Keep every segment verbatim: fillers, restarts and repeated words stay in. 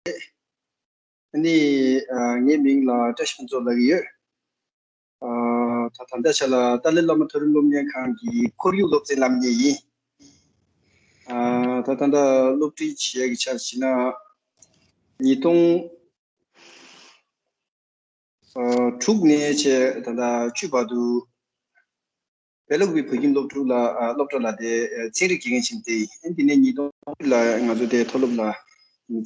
ཨ་ནི་ཨ་ངའི་མིང་ལ་བཀྲ་ཤིས་ཕུན་ཚོགས་ལབ་ཀྱི་ཡོད། ཨ་ད་ད་ལྟ་ཆ་ལ་ཏཱ་ལའི་བླ་མ་མཐོ་རིམ་སློབ་གཉེར་ཁང་གི་ཁོར་ཡུག་སློབ་ཚན་བསླབ་མཁན་ཡིན། ཨ་ད་ད་ལྟ་སློབ་ཁྲིད་བྱེད་ཡག་གི་ཆ་བཞག་ན་ཉིས་སྟོང་ཨ་དྲུག་ནས་བྱས་ད་ལྟ་བཅུ་བར་དུ་བལ་ལུགས་པའི་བོད་ཁྱིམ་སློབ་ཕྲུག་ལ་ཨ་སློབ་གྲྭ་ལ་དེ་ཨ་ཚན་རིག་དགེ་རྒན་བྱས་ནས་བསྡད་ཡིན། ཨ་དེ་ནས་ཉིས་སྟོང་ལ་ང་ཚོ་དེ་མཐོ་སློབ་ལ་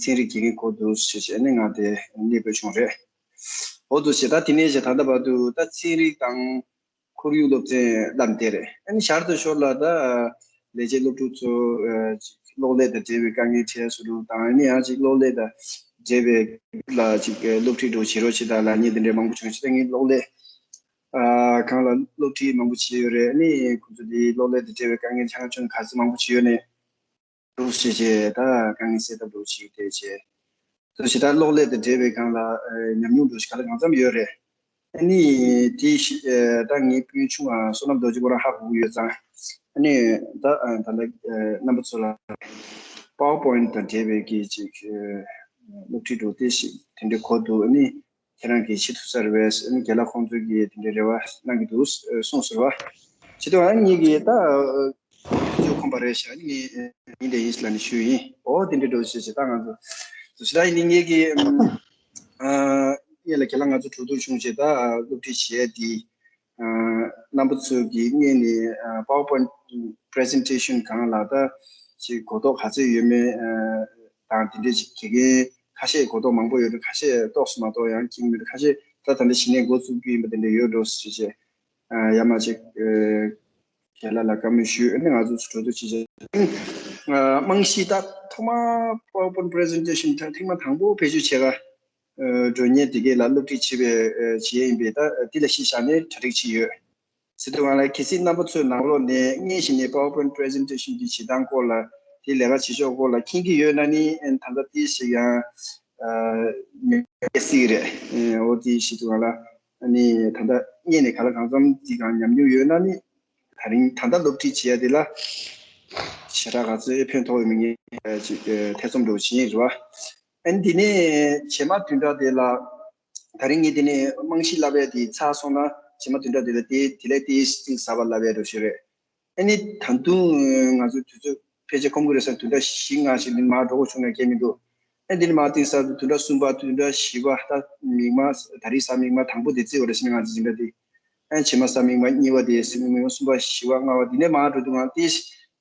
ཚན་རིག་དགེ་རྒན་གོ་འདུག་ཟེར་བྱས་ནས་ང་དེ་གནས་སྤོས་བྱུང་རེད། འོ་འདུག་བྱས་ད་དེ་ནས་བྱས་ད་ལྟ་བར་དུ་ད་ཚན་རིག་དང་ཁོར་ཡུག་སློབ་ཚན་བསླབས་བསྡད་རེད། ཨ་ནི་ཞར་དུ་ཞོར་ལ་ད་ལས་བྱེད་སློབ་ཕྲུག་ཚོ་ཨ་ཅིག་གློག་ཀླད་དང་འབྲེལ་བའི་དཀའ་ངལ་འཕྲད་བཟོ་འདྲ་དང་ཨ་ནི་ཡང་ཅིག་གློག་ཀླད་དང་འབྲེལ་བའི་ལ་ཅིག་སློབ་ཁྲིད་འདྲ་བྱེད་རོགས་བྱེད་དང་ལབ་མཁན་དེ་འདྲ་མང་པོ་བྱུང་། བྱས་ད་ངས་གློག་ཀླད་ཨ་སྒང་ལ་སློབ་ཁྲིད་མང་པོ་བྱས་ཡོད་རེད། ཨ་ནི་ཁོང་ཚོ་དེ་གློག་ཀླད་དང་འབྲེལ་བའི་དཀའ་ངལ་ཆ་ཚང་ཆུང་ག་ཚོད་མང་པོ་བྱས་ཡོད་ནས་འདུག་བྱས་བྱས་ད་དཀའ་ངལ་སེལ་ཐབས་འདྲ་བྱེད་ཀྱི་བསྡད་བྱས། འདུག་བྱས་ད་གློག་ཀླད་དང་འབྲེལ་བའི་སྒང་ལ་ཨ་ཉམས་མྱོང་འདྲ་ཞིག་ག་ལ་གང་འཚམ་ཡོད་རེད། ཨ་ནི་དེ་ཤི་ཨ་ད་ངའི་སྤུན་ཆུང་བ་བསོད་ནམས་རྡོ་རྗེ་ཁོ་རང་ཧ་གོ་གི་ཡོད་ཙང་། ཨ་ནི་ད་ཨ་ད་ལྟ་ཨ་རྣམ་པ་ཚོ་ལ་PowerPoint་དང་འབྲེལ་བའི་གི་ཅིག་ཨ་སློབ་ཁྲིད་འདྲ་དེ་ཞིག་དེ་འདྲ་གོ་འདུག་ཨ་ནི་ཁྱེད་རང་གིས་བྱེད་ཐུབ་ས་རེད་པས། ཨ་ནི་རྒན་ལགས་ཁོང་ཚོས་ཀྱིས་དེ་འདྲའི་རེ་བ་གནང་གི་འདུག་གསུངས་ཟེར་བ། བྱས་དུས་ཨ་ནི་ངེད་ཀྱིས་ད་དུས་ཚོད་ཁོམ་པ་རེད་ཤག་ཨ་ནི་ངས་ཡིན་དེ་ཡིན་ཞིག་ལབ་ནས་ཞུས་ཡིན། འོ་དེ་འདྲའི་འདྲ་བྱས་བྱས་ད་ང་ཚོ་དུ་ཞེ་དྲག་ཡིན་ནི་ངེད་ཀྱིས་ཨ་ཡིན་ལ་རྒན་ལགས་ང་ཚོ་གྲོས་བསྡུར་བྱུང་བྱས་ད་སློབ་ཁྲིད་བྱས་དེ་ཨ་རྣམ་པ་ཚོ་གིས་སྔོན་ནས་ཨ་PowerPoint presentation་སྒང་ལ་ད་ཅིག་གོ་རྟོགས་ག་ཚོད་ཡོད་མེད་ཨ་དང་དེ་འདྲའི་ཅིག་དགེ་རྒན་ཁ་ཤས་གོ་རྟོགས་མང་པོ་ཡོད་རེད། ཁ་ཤས་ཏོག་ཙམ་མ་གཏོགས་ཡང་ཁྱིམ་མི་ཁ་ཤས་ད་ད་ལྟ་གཞི་ནས་འགོ་བཙུགས་རྒྱུ་ཡིན་པ་དེ་འདྲ་ཡོད་འགྲོ་ཟེར་བྱས། ཨ་ཡ་མ་ཅིག་ཨ་རྒན་ལགས་ལ་བཀའ་མོལ་ཞུས། ཨ་ནི་ང་ཚོ་གྲོས་བསྡུར་བྱེད་བྱེད། ཨ་རྨང་གཞི་ད་ཐོག་མ་PowerPoint presentation་ཐེངས་མ་དང་པོ་བེད་སྤྱོད་བྱེད་ག་ཨ་འགྲོ་མཁན་དེ་གས་ལ་སློབ་ཁྲིད་བྱེད་པའི་ཨ་བྱེད་ཡིན་པས་ད་འདི་ལ་གཞི་བཞག་ནས་གྲ་སྒྲིག་བྱས་ཡོད། ཟེར་དུས་སྒང་ལ་གལ་སྲིད་རྣམ་པ་ཚོའི་ནང་ལོགས་ནས་སྔོན་ཞིག་ནས་PowerPoint presentation་འདི་བྱེད་སྟངས་སྐོར་ལ་དེ་ལས་ཀ་བྱེད་ཕྱོགས་སྐོར་ལ་མཁྱེན་གྱི་ཡོད་ན་ནི་ཨ་ད་ལྟ་ཏོག་ཙམ་ཡང་ཨ་མེད་སྲིད་ཀྱི་རེད། ཨ་འོ་དེ་ཞུ་དུས་སྒང་ལ་ཨ་ནི་ད་ལྟ་སྔོན་ནས་ག་ལ་གང་འཚམ་འདི་སྒང་ཉམས་མྱོང་ཡོད་ན་ནི་ད་རིང་ད་ལྟ་སློབ་ཁྲིད་བྱེད་ཡ་དེ་ལ་ཞེ་དྲག་ག་ཚོད་ཕན་ཐོགས་ཡོད་མེད་ངས་ཅིག་ཨ་ཐེ་ཚོམ་འདྲ་བོ་བྱེད་ཀྱི་ཡིན་རེད་བ། ཨ་ནི་དེ་ནས་རྗེས་མ་བདུན་ཕྲག་དེ་ལ་ད་རིང་ངས་དེ་ནས་རྨང་གཞི་བསླབ་ཡ་དེ་ཚར་སོང་ན་རྗེས་མ་བདུན་ཕྲག་དེ་ལ་དེ་དེ་ལས་དེ་གཏིང་ཟབ་པ་བསླབ་ཡ་འདྲ་བོ་ཞིག་རེད། ཨ་ནི་ད་དུང་ང་ཚོའི་དུས་ཚོད་ཕལ་ཆེར་ཁོམ་གྱི་རེད་ས། བདུན་ཕྲག་བཞི་ལྔ་ཞིག་ནི་མར་འགྲོ་དགོས་བྱུང་ན་ཁྱད་མི་འདུག་ཨ་འདི་ནི་མར་གཏིང་ཟབ་ཏུ་བདུན་ཕྲག་གསུམ་པ་བདུན་ཕྲག་བཞི་པ་ད་མིག་དམར་ད་རེས་གཟའ་མིག་དམར་དང་པོ་དེ་བརྩི་བ་རེད་ཟེར་ནས་ང་ཚོ་སྦྱིན་པ་དེ། ཨ་རྗེས་མ་གཟའ་མིག་དམར་གཉིས་པ་དེ་གཟའ་མིག་དམར་གསུམ་པ་བཞི་པ་ལྔ་པ་དེ་ནས་མར་འགྲོ་དུས་ང་ཏོག་ཙམ་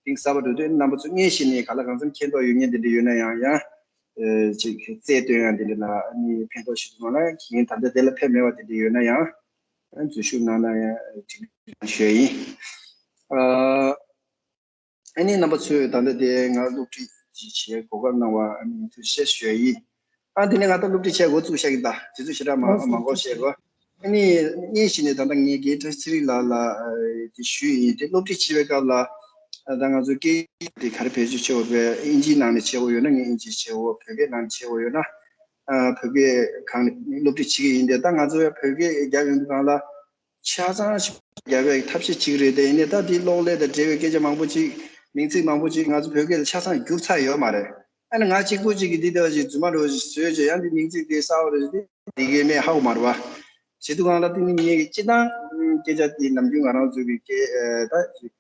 གཏིང་ཟབ་པ་འགྲོ་དུས་རྣམ་པ་ཚོ་སྔོན་ཞིག་ནས་ག་ལ་གང་འཚམ་མཁྱེན་རྟོགས་ཡོད་མཁན་དེ་འདྲ་ཡོད་ན་ཡང་ཡང་ཨ་ཅིག་རྩལ་སྟོན་ཡ་དེ་འདྲ་ལ་ཨ་ནི་ཕན་ཐོགས་ཤིག་འདུག་ན་ཁྱེད་ད་ལྟ་དེ་ལ་ཕེབས་མེད་པ་དེ་འདྲ་ཡོད་ན་ཡང་ཨ་འཛུལ་ཞུགས་གནང་ན་ཡང་འགྲིག་ཞུ་ཡ་ཡིན། ཨ། ཨ་ནི་རྣམ་པ་ཚོས་ད་ལྟ་དེ་ང་སློབ་ཁྲིད་ཅིག་བྱེད་གོ་སྐབས་གནང་བ་ཨ་ནི་ཐུགས་རྗེ་ཆེ་ཞུ་ཡ་ཡིན། ཨ་དེ་ནས་ང་ད་སློབ་ཁྲིད་བྱེད་འགོ་བཙུགས་བཞག་གི་ད་དུས་ཚོད་ཞེ་དྲག་མ་མ་འགོར་བཤད་རོགས། ཨ་ནི་སྔོན་ཞིག་ནས་ད་ལྟ་ངས་རྒན་བཀྲ་ཤིས་ཚེ་རིང་ལགས་ལ་དེ་ཞུས་ཡིན། དེ་སློབ་ཁྲིད་བྱེད་པའི་སྐབས་ལ་ད་ང་ཚོ་སྐད་དེ་ག་རེ་བེད་སྤྱོད་བྱེད་དགོས་པས། ཨིན་ཇིའི་ནང་ནས་བྱེད་དགོས་ཡོད་ན་ངས་ཨིན་ཇི་བྱེད་དགོས། བོད་སྐད་ནང་ནས་བྱེད་དགོས་ཡོད་ན་བོད་སྐད་གང་ནས་སློབ་ཁྲིད་བྱེད་ཀྱི་ཡིན། དེ་ད་ང་ཚོ་ཡང་བོད་སྐད་རྒྱབ་ཡོང་དུས་སྒང་ལ། ཆ་ཚང་ཞིག་རྒྱབ་པའི་ཐབས་ཤེས་གཅིག་རེད་དེ། ཡིན་ནའི་ད་དེ་གློག་ཀླད་དང་འབྲེལ་བའི་སྐད་ཆ་མང་པོ་ཅིག་མིང་ཚིག་མང་པོ་ཅིག་ང་ཚོ་བོད་སྐད་ལ་ཆ་ཚང་བསྒྱུར་ཚར་ཡོད་མ་རེད། ཨ་ནི་ང་གཅིག་པུ་ཅིག་གིས་འདི་ལྟ་བུ་ཅིག་རྫུན་མ་འདྲ་བོ་ཞིག་བཟོས་བྱས་ཡང་འདི་མིང་ཚིག་དེ་གསར་པ་རེད་དེ་འདི་གའི་མེད་ཧ་གོ་མ་རེད་བ། བྱེད་དུས་སྒང་ལ་དེ་ནི་ངས་སྤྱིར་བཏང་སྐད་ཆ་དེ་ནམ་རྒྱུན་ང་རང་ཚོ་གི་སྐད་ད་ཅིག་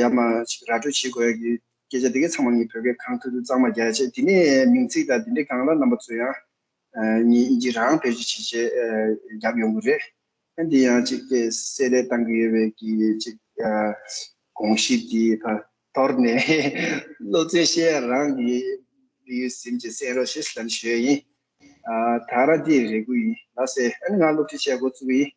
ཡར་མར་ཅིག་ར་སྤྲོད་བྱེད་དགོས་ཡ་གི་སྐད་ཆ་དེ་གའི་ཚང་མ་ངས་བོད་སྐད་གང་ཐུབ་ཐུབ་གཙང་མ་རྒྱག་བྱས། དེ་ནས་མིང་ཚིག་དང་དེ་འདྲའི་སྒང་ལ་རྣམ་པ་ཚོ་ཡང་ཨ་ངས་ཨིན་ཇི་རང་བེད་སྤྱོད་བྱེད་བྱས་ཨ་རྒྱབ་ཡོང་གི་རེད། ཨ་འདི་ཡང་ཅིག་གསལ་ལེ་བཏང་གི་ཡོད་པའི་གི་ཅིག་ཨ་དགོངས་གཞི་འདི་ད་དོར་ནས་སློབ་ཚན་བཤད་ཡ་རང་གི་ཡོད་ཟིན་བྱས་གསན་རོགས་ཞེས་ལན་ཞུ་ཡ་ཡིན། ཨ་ད་ར་འདི་རེ་སྐུལ་ཡིན་ལགས་སེ། ཨ་ནི་ང་སློབ་ཁྲིད་བྱེད་འགོ་བཙུགས་ཡིན།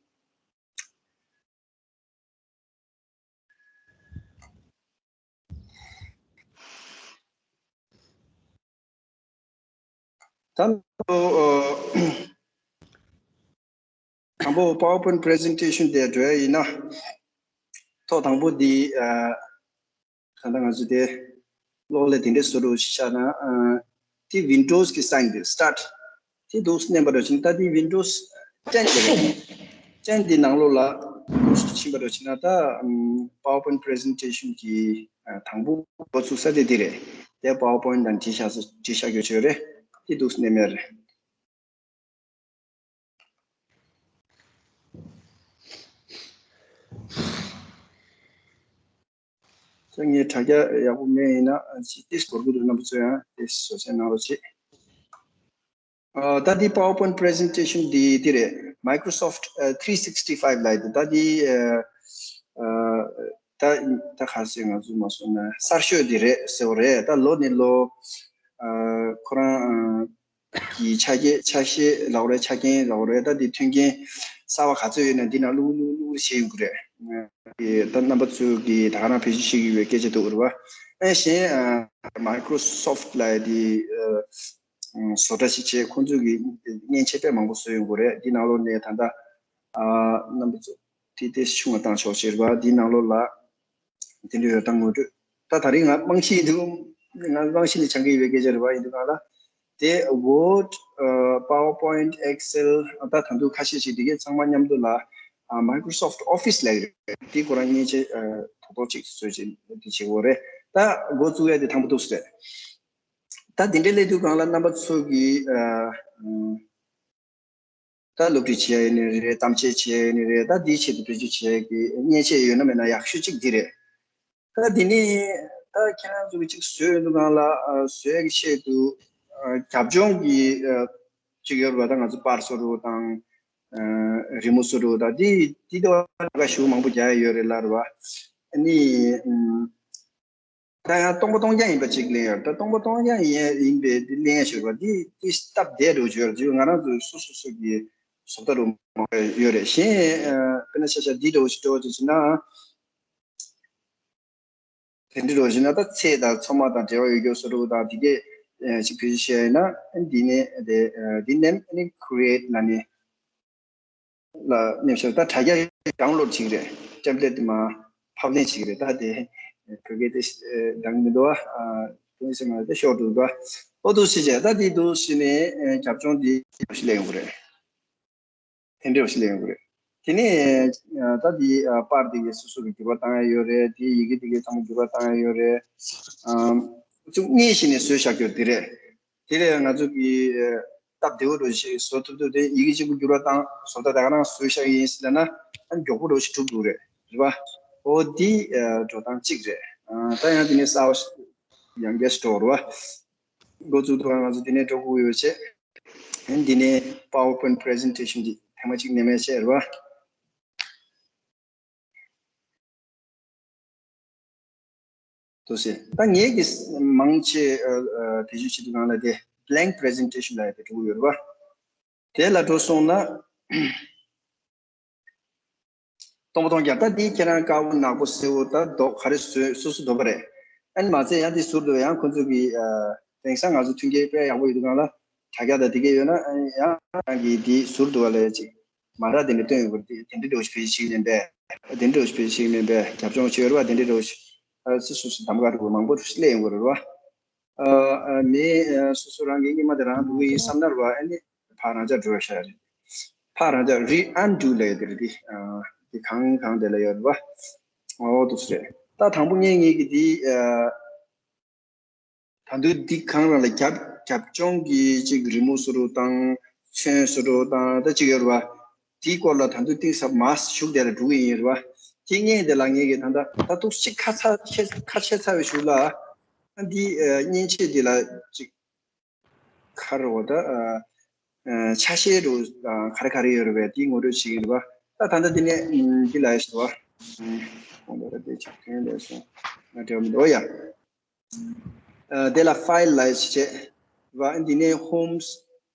ད་ཨ་དང་པོ་PowerPoint presentation་དེ་འགྲོ་ཡ་ཡིན་ན། ཐོག་དང་པོ་འདི་ཨ་ད་ལྟ་ང་ཚོ་དེ་གློག་ཀླད་དེ་འདྲའི་བཟོ་འདྲ་ཞིག་ཆགས་ན་ཨ་དེ་Windows་གི་sign་དེ་start་དེ་འདུག་མནན་པ་འདྲ་ཞིག་ད་དེ་Windows་ཅན་དེ་རེད། ཅན་དེ་ནང་ལོགས་ལ་འདུག་ཕྱིན་པ་འདྲ་ཞིག་ན་ད་ཨམ་PowerPoint presentation་གི་ཨ་དང་པོ་འགོ་ཚུགས་ས་དེ་དེ་རེད། དེ་PowerPoint་དང་བྲིས་བཞག་ས་བྲིས་བཞག་རྒྱུ་ཆོས་རེད། དེ་འདུག་སེ་ནས་མེད་རེད། ད་ངས་དྲ་རྒྱ་ཡག་པོ་མེད་ཡིན་ན་ཅིག་ཏིས་འགོར་གི་འདུག་རྣམ་པ་ཚོ་ཡང་ཏིས་བཟོ་བཅོས་གནང་རོགས་བྱེད། ཨ། ད་འདི་PowerPoint presentation འདི་འདི་རེད། Microsoft ཨ་three sixty five ལབ་ཡོད་འདུག་ད་འདི་ཨ་ཨ་ད་ད་ག་ཟེར་ང་ཚོ་མ་སོང་ན་གསར་ཤོས་འདི་རེད་ཟེར་བ་རེད། ད་ལོ་ནས་ལོ་ཨ་ཁོ་རང་ཨ་གི་ཆ་རྐྱེན་ཆ་ཤས་ལབ་དགོས་རེད། ཆ་རྐྱེན་ལབ་དགོས་རེད། ད་འདི་མཐུན་རྐྱེན་གསར་པ་ག་ཚོད་ཡོད་ན་འདི་ནང་བླུག་བླུག་བླུག་བྱེད་ཡོང་གི་རེད། ཨ་ད་རྣམ་པ་ཚོས་གི་ད་ག་རང་བེད་སྤྱོད་བྱེད་ཀྱི་ཡོད་པའི་སྐད་ཆ་འདུག་རེད་པ། ཨ་གཞན་ཨ་Microsoft ལབ་ཡ་འདི་ཨ་བཟོ་གྲྭ་ཞིག་བྱས། ཁོང་ཚོས་ཀྱི་མཉེན་ཆས་དཔེ་མང་པོ་བཟོས་ཡོང་གི་རེད། འདི་ནང་ལོགས་ནས་ད་ལྟ་ཨ་རྣམ་པ་ཚོ་དེ་དེ་ཆུང་བ་བཏང་ཆོག་ཅེས་རེད་པ། འདི་ནང་ལོགས་ལ་དེ་འདྲ་ཡོད་དང་ངོ་སྤྲོད། ད་ད་རིང་ང་རྨང་གཞི་ཡིན་དུས་ང་རྨང་གཞི་ནས་སྦྱང་གི་ཡོད་པའི་སྐད་ཆ་རེད་པ། ཡིན་དུས་གང་ལ་དེ་Word ཨ་PowerPoint Excel ད་ད་དུང་ཁ་ཤས་ཤིག་དེ་གའི་ཚང་མ་མཉམ་དུ་ལ་ཨ་Microsoft Office ལབ་ཀྱི་རེད། དེ་ཁོ་རང་མཉེན་ཆས་ཨ་ཐོག་ཐོག་ཅིག་བཟོས་བྱས་དེ་བྱེད་དགོས་རེད། ད་འགོ་བཙུགས་ཡ་དེ་དང་པོ་འདུག་སེ་རེད། ད་དེ་འདྲའི་སླེབས་དུས་གང་ལ་རྣམ་པ་ཚོ་གིས་ཨ་ཨ་ད་སློབ་ཁྲིད་བྱེད་ཡ་ཡིན་ནའི་རེད། གཏམ་བཤད་བྱེད་ཡ་ཡིན་ནའི་རེད། ད་འདིའི་ཆེད་དུ་བེད་སྤྱོད་བྱེད་ཡ་གི་མཉེན་ཆས་ཡོད་ན་མེད་ན་ཡག་ཤོས་གཅིག་འདི་རེད། ད་འདི་ནི་ད་ཁྱེད་རང་ཚོ་གིས་གཅིག་བཟོས་ཡོང་དུས་གང་ལ་ཨ་བཟོ་ཡ་གི་ཆེད་དུ་ཨ་རྒྱབ་ལྗོངས་ཀྱི་ཨ་གཅིག་ཡོད་རེད་པ། ད་ང་ཚོ་པར་བཟོ་རུ་དང་ཨ་རི་མོ་བཟོ་རུ་དང་འདི་འདི་ལྟ་བུ་ལས་ཀ་ཞེ་པོ་མང་པོ་རྒྱག་ཡ་ཡོད་རེད་ལབ་རེད་པ། ཨ་ནི་ཨམ། ད་ཡང་སྟོང་པ་སྟོང་རྐྱང་ཡིན་པ་གཅིག་ལེན་ཡོད། ད་སྟོང་པ་སྟོང་རྐྱང་ཡིན་ཡིན་པའི་འདི་ལེན་ཡ་ཞིག་རེད་པ། འདི་འདི་སྟབས་བདེ་འགྲོ་ཅིག་ཡོད་རེད། ང་རང་ཚོའི་སོ་སོ་སོ་གི་བཟོ་ལྟ་རུ་མང་པོ་ཡོད་རེད། གཞན་ཨ་དཔེར་ན་ཆ་བཞག་འདི་འདྲ་བོ་ཞིག་འགྲོ་ཅིག་བྱས་ན། དེ་འདྲ་འགྲོ་བྱས་ན་ད་ཚེས་དང་ཚོད་མ་དང་འབྲེལ་བ་ཡོད་རྒྱུ་བཟོ་འདྲ་བོ་དང་དེ་གས་ཨ་ཅིག་བེད་སྤྱོད་བྱས་ཡོད་ན་འདི་ནས་དེ་ཨ་འདི་ནས་ཨ་ནི་Create ལབ་ནས། ལ་ནས་ཤོག་ད་དྲ་རྒྱ་download བྱེད་ཀྱི་རེད། template དེ་མར་ཕབ་ལེན་བྱེད་ཀྱི་རེད། ད་དེ་བོད་སྐད་དེ་འདང་མི་འདུག་ཨ། དེ་ནས་སེམས་ལ་དེ་ཤོར་འདུག་ཨ། ཨོ་འདུག་སེ་བྱས། ད་དེ་འདུག་སེ་ནས་རྒྱབ་ལྗོངས་དེ་ཞིག་ལེན་ཡོང་གི་རེད། དེ་འདྲ་ཞིག་ལེན་ཡོང་གི་རེད། དེ་ནས་ད་དེ་པར་དེ་གའི་སོ་སོ་གི་འགྱུར་བ་བཏང་ཡ་ཡོད་རེད། དེ་ཡི་གེ་དེ་གའི་ཚང་མ་འགྱུར་བ་བཏང་ཡ་ཡོད་རེད། ཨ་ཚུགས་གཉིས་ཤིག་ནས་བཟོས་བཞག་རྒྱུ་དེ་རེད། དེ་ལས་ང་ཚོ་གི་སྟབས་བདེ་བོ་འདྲ་ཞིག་བཟོ་ཐུབ་ཐུབ་དེ་ཡི་གེ་གཅིག་པུ་འགྱུར་བ་བཏང་བཟོ་ལྟ་ད་ག་རང་བཟོས་བཞག་ཡིན་ཟེར་ན་ཨ་མགྱོགས་པོ་འདྲ་ཞིག་གྲུབ་འདུག་རེད། རེད་པ། འོ་འདི་འགྲོ་སྟངས་གཅིག་རེད། ད་ཡང་དེ་ནས་གསར་པ་ཡང་བསྐྱར་འགྲོ་རེད་པ། འགོ་བཙུགས་དུས་ང་ཚོ་དེ་ནས་འགྲོ་དགོས་ཡོད་ཆེད། འདི་ནས་PowerPoint presentation འདི་ཐེངས་མ་གཅིག་ནས་མེད་བྱས་རེད་པ། འདུག་སེ། ད་ངེད་ཀྱིས་མང་ཆེ་ཨ་ཨ་བེད་སྤྱོད་བྱེད་དུས་སྒང་ལ་དེ་blank presentation ལབ་ཡ་དེ་འགྲོ་གི་ཡོད་རེད་པ། དེ་ལ་འགྲོ་སོང་ན། སྟོང་པ་སྟོང་རྐྱང་། ད་འདི་ཁྱེད་རང་དཀར་པོ་ནག་པོ་སེར་པོ་ད་མདོག་ག་རེ་བཟོས་སོ་སོ་འདོད་པ་རེད། ཨ་ནི་མ་ཚད་ཡང་དེ་ཟུར་དུ་ཡང་ཁོང་ཚོ་གི་ཨ་དེང་སང་ང་ཚོ་མཐུན་རྐྱེན་དཔེ་ཡག་པོ་ཡོད་དུས་སྒང་ལ་དྲ་རྒྱ་དང་དེ་གས་ཡོད་ན་ཨ་ནི་ཡང་རང་གི་དེ་ཟུར་དུ་བ་ལས་ཅིག་མ་ར་དེ་འདྲ་སྟོན་ཡོང་གི་རེད། དེ་འདྲ་འདྲ་བོ་ཞིག་བེད་སྤྱོད་བྱེད་ཀྱི་མིན་པས། དེ་འདྲ་འདྲ་བོ་ཞིག་བེད་སྤྱོད་བྱེད་ཀྱི་མིན་པས། རྒྱབ་ལྗོངས་ཆེ་བ་རེད་པ། དེ་འདྲ་འདྲ་བོ་ཞིག་ཨ་སོ་སོ་སོ་གདམ་ག་འགྲོ་དགོས་མང་པོ་ཞིག་སླེབས་ཡོང་གི་རེད་པ། ཨ་ཨ་མི་ཨ་སོ་སོ་རང་གི་སྔོན་མ་དེ་རང་འགྲོ་གི་ཡིན་བསམ་ན་རེད་པ། ཨ་ནི་ཕར་རང་འཇགས་འགྲོ་ཡ་ཤ་རེད། ཕར་རང་འཇགས་re-undo ལབ་ཡ་དེ་རེད་དེ། ཨ་དེ་གང་གང་དེ་ལ་ཡོད་རེད་པ། ཨོ་འདུག་སེ་རེད། ད་དང་པོ་ངས་ངེད་ཀྱི་དེ་ཨ། ད་དུང་འདི་གང་རང་ལ་རྒྱབ་རྒྱབ་ལྗོངས་ཀྱི་ཅིག་རི་མོ་བཟོ་རུ་དང་ཚོན་བཟོ་རུ་དང་ད་ཅིག་ཡོད་རེད་པ། དེའི་སྐོར་ལ་ད་དུང་གཏིང་ཟབ་མར་ཞུགས་དེ་ལ་འགྲོ་གི་ཡིན་རེད་པ། དེ་ངས་དེ་ལ་ངས་ཀྱི་ད་ལྟ་ད་ཏོག་ཙམ་ཁ་ཚ་ཁ་ཁ་ཆད་ཚར་བའི་གཞུག་ལ་ཨ་འདི་ཨ་མཉེན་ཆས་འདི་ལ་ཅིག་ག་རེ་བ་ད་ཨ་ཨ་ཆ་ཤས་རུ་ཨ་ག་རེ་ག་རེ་ཡོད་རེད་པས་དེ་ངོ་སྤྲོད་བྱེད་ཀྱི་རེད་པ། ད་ད་ལྟ་འདི་ནས་ཨ་འདི་ལ་ཡ་ཞུ་བ། ཨ་གོང་དུ་ར་དེ་ཆ་ཁན་ལས་སོང་ང་འབྲེལ་བ་མི་འདུག་ཨོ་ཡ། ཨ་དེ་ལ་file ལ་ཞིག་བྱས། བ་འདི་ནས་homes,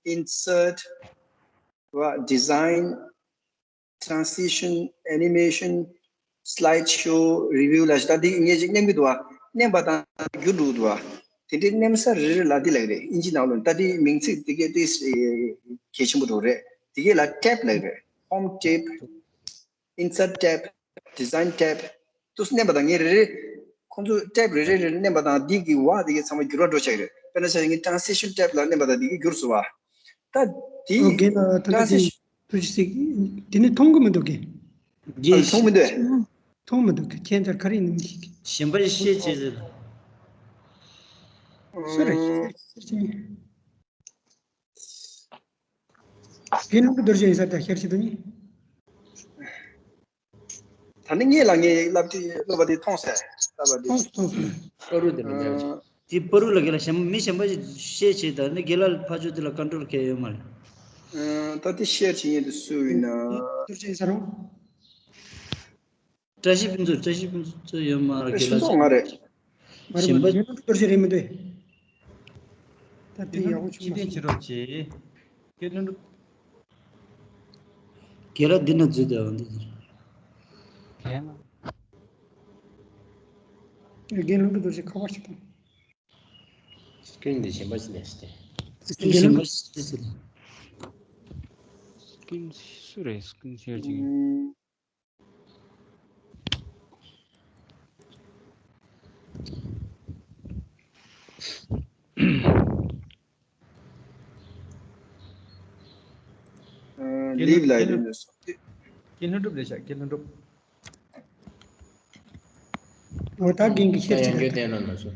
insert, བ་design, transition, animation, slide show, review ལ་ཞིག་ད་འདི་ངས་ཅིག་མནན་གྱི་འདུག་བ། མནན་པ་དང་འགྱུར་འགྲོ་གི་འདུག་བ། དེ་འདྲའི་མནན་ས་རེ་རེ་ལ་འདི་ལབ་ཀྱི་རེད། ཨིན་ཇི་ནང་ལོགས་ད་འདི་མིང་ཚིག་འདི་གས་ཏིས་གལ་ཆེན་པོ་འགྲོ་རེད། འདི་གས་ལ་tab ལབ་ཀྱི་རེད། home tab, insert tab, design tab ཏུ་མནན་པ་དང་ངས་རེ་རེ་ཁོང་ཚོ་tab རེ་རེ་རེ་རེ་མནན་པ་དང་འདི་གི་བ་འདི་གི་ཚང་མ་འགྱུར་བ་འགྲོ་ཆགས་ཀྱི་རེད། དཔེར་ན་ཆ་བཞག་ངས་transition tab ལ་མནན་པ་དང་འདི་གི་འགྱུར་སོང་བ། ད་འདི་ཨོ་རྒན་ལགས་ད་ལྟ་དེ་transition ཐུགས་རྗེ་གཟིགས། དེ་ནི་མཐོང་གི་མི་འདུག་གི། ཨ་མཐོང་མི་འདུག་མཐོང་མི་འདུག་གི། ཁྱད་མཚར་ག་རེ་ཡིན་ནམ་ཞིག་གི། གཞན་པ་ཤེས་བྱེད་ཟེར། སུ་རེད་ཤེས་བྱེད། དགེ་སློང་གི་རྡོ་རྗེ་ཡིན་ས་ད་ཤེར་ཕྱིན་དུ་ནི། ད་ནི་ངས་ལ་ངས་བསླབ་ཁྲིད་སློབ་པ་དེ་མཐོང་ས་བསླབ་པ་དེ། མཐོང་སོང་སོང་། པ་རུ་དེ་ལ་མཇལ་ཅིག་དེ་པ་རུ་ལ་དགེ་ལ་གཞན་མི་གཞན་པ་ཞིག་བཤད་བྱེད་ད་ནི་དགེ་ལ་ཕ་ཆོས་དེ་ལ་ཀོན་ཊོལ་གལ་ཡོད་མ་རེད། ད་དེ་ཤེར་ཕྱིན་ཡིན་དུ་སུ་ཡིན་ན། རྡོ་རྗེ་ཡིན་ས་རུང་། བཀྲ་ཤིས་ཕུན་ཚོགས། བཀྲ་ཤིས་ཕུན་ཚོགས་ཡོད་མ་རེད། དགེ་ལ་ཕུན་ཚོགས་ང་རེད། མ་རེད་མ་རེད། གཞན་པ་རྒྱལ་ནོར་གྱི་རྡོ་རྗེ་རེད་མི་འདུག་ད་དེ་ཡག་པོ་ཕྱི་བྱུང་ལ་ཕྱིན་ཅི་རོགས་བྱེད། རྒྱལ་ནོར། རྒན་ལགས་འདི་ན་འཛུལ་བསྡད་འོང་འདི། རྒན་ལགས། རྒན་ལགས་འདི་འདུག་ཅེས་ཁ་པར་ཞིག་བཏང་། སྐྱིན་འདི་གཞན་པ་ཞིག་ལས་ཤི་སྟེ། སྐྱིན་གཞན་པ་ཞིག་ལས་ཤི་སྟེ། སྐྱིན་སུ་རེད། སྐྱིན་ཤེར་ཅིག་ལིབ་ལ་ཡིན་ནས་སོ། ཀྱེ་ལྷུན་གྲུབ་ལས་བྱ། ཀྱེ་ལྷུན་གྲུབ། འོ་ད་རྒན་གྱི་ཤེར་ཕྱིན་ཡང་བསྐྱར་བསྟན་གནང་དང་སོ།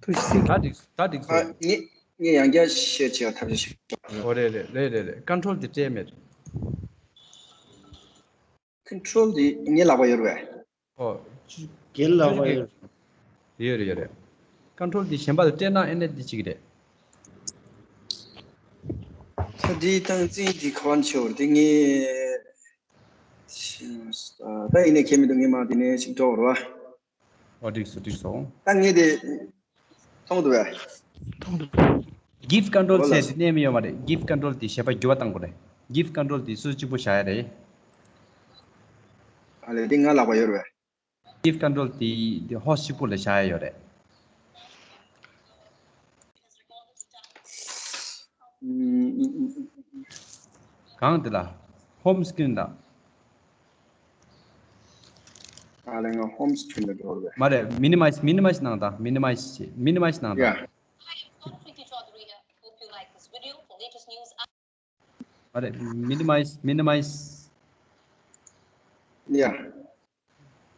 ཐུགས་རྗེ་ཆེ། ད་འགྲིག་ད་འགྲིག་སོང་། ངས་ངས་ཡང་བསྐྱར་ཤེར་བྱེད་པ་ཐབས་ཤེས་ཤིག་འོ་རེད་རེད་རེད་རེད་རེད། ཀོན་ཊོལ་དེ་སྤྲད་མེད། ཀོན་ཊོལ་དེ་ངའི་ལག་པ་ཡོད་རེད་པས། ཨོ། ཅི། རྒན་ལག་པ་ཡོད། ཡོད་རེད་ཡོད་རེད། ཀོན་ཊོལ་འདི་གཞན་པ་ལ་སྤྲད་ན་ཨེ་ནས་འདི་གཅིག་རེད། ད་འདི་སྟངས་འཛིན་འདི་ག་བ་ནས་བྱེད་འོར་འདི་ངས། ད་ཡིན་ནས་ཁྱད་མི་འདུག་ངས་མ་འདི་ནས་ཅིག་འགྲོ་འོར་བ། ཨོ་འགྲིག་སོང་འགྲིག་སོང་། ད་ངས་དེ། མཐོང་འདུག་བས། མཐོང་འདུག་བས། གིབ་ཀོན་ཊོལ་ཨོ་ལ། ཟེར་དེ་གནས་མི་ཡོད་མ་རེད། གིབ་ཀོན་ཊོལ་དེ་ཞེས་པ་འགྱུར་བ་བཏང་དགོས་རེད། གིབ་ཀོན་ཊོལ་དེ་སུ་གཅིག་པོ་བཞག་ཡ་རེད། ཨ་ལས་དེ་ང་ལག་པ་ཡོད་རེད་བས། གིབ་ཀོན་ཊོལ་དེ་དེ་ཧོ་སི་གཅིག་པོ་ལ་བཞག་ཡ་ཡོད་རེད། གང་དེ་ལ། ཧོམ་སི་ཀི་རིན་ལ། ཨ་ལས་ང་ཧོམ་སི་ཀི་རིན་ལ་འགྲོ་རེད། མ་རེད། མི་ནི་མའི་ཛི་མི་ནི་མའི་ཛི་གནང་དང་། མི་ནི་མའི་ཛི་བྱེད། མི་ནི་མའི་ཛི་གནང་དང་། ཡ། མ་རེད། མི་ནི་མའི་ཛི་མི་ནི་མའི་ཛི། ཡ།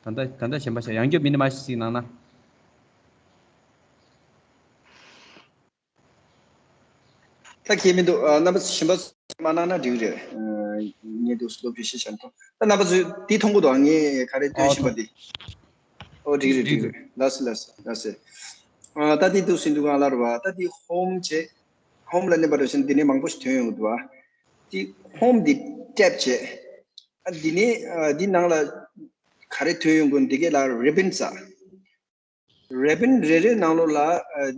ད་ལྟ་ད་ལྟ་གཞན་པ་བྱས། ཡང་བསྐྱར་མི་ནི་མའི་ཛི་ཞིག་གནང་ན། ད་ཁྱད་མི་འདུག་ཨ། རྣམ་པ་གཞན་པ་མ་གནང་ན་འགྲིག་རེད། ཨ། ངས་འདུག་སློབ་ཁྲིད་ཤེས་བྱ་མཐོང་། ད་རྣམ་པ་ཚོས་འདི་མཐོང་གི་འདུག་ངས་ག་རེ་སྟོན་ཨོ་བཞིན་པ་ཐོ། འདི། ཨོ་འགྲིག་རེད་འགྲིག་འགྲིག་རེད། ལགས་སོ་ལགས་སོ་ལགས་སོ། ཨ། ད་འདི་འདུག་ཟིན་འདུག་གང་ལ་རེད་བ། ད་འདི་ཧོམ་བྱས། ཧོམ་ལ་མནན་པ་འདྲ་བྱས་ན་འདི་ནས་མང་པོ་ཞིག་ཐོན་ཡོང་གི་འདུག་བ། འདི་ཧོམ་འདི་ཊེབ་བྱས། ཨ། འདི་ནས་ཨ། འདི་ནང་ལ་ག་རེ་ཐོན་ཡོང་གི་འདི་གས་ལ་རི་བིན་ཟེར། རི་བིན་རེ་རེའི་ནང་ལོགས་ལ་ཨ། ཨ།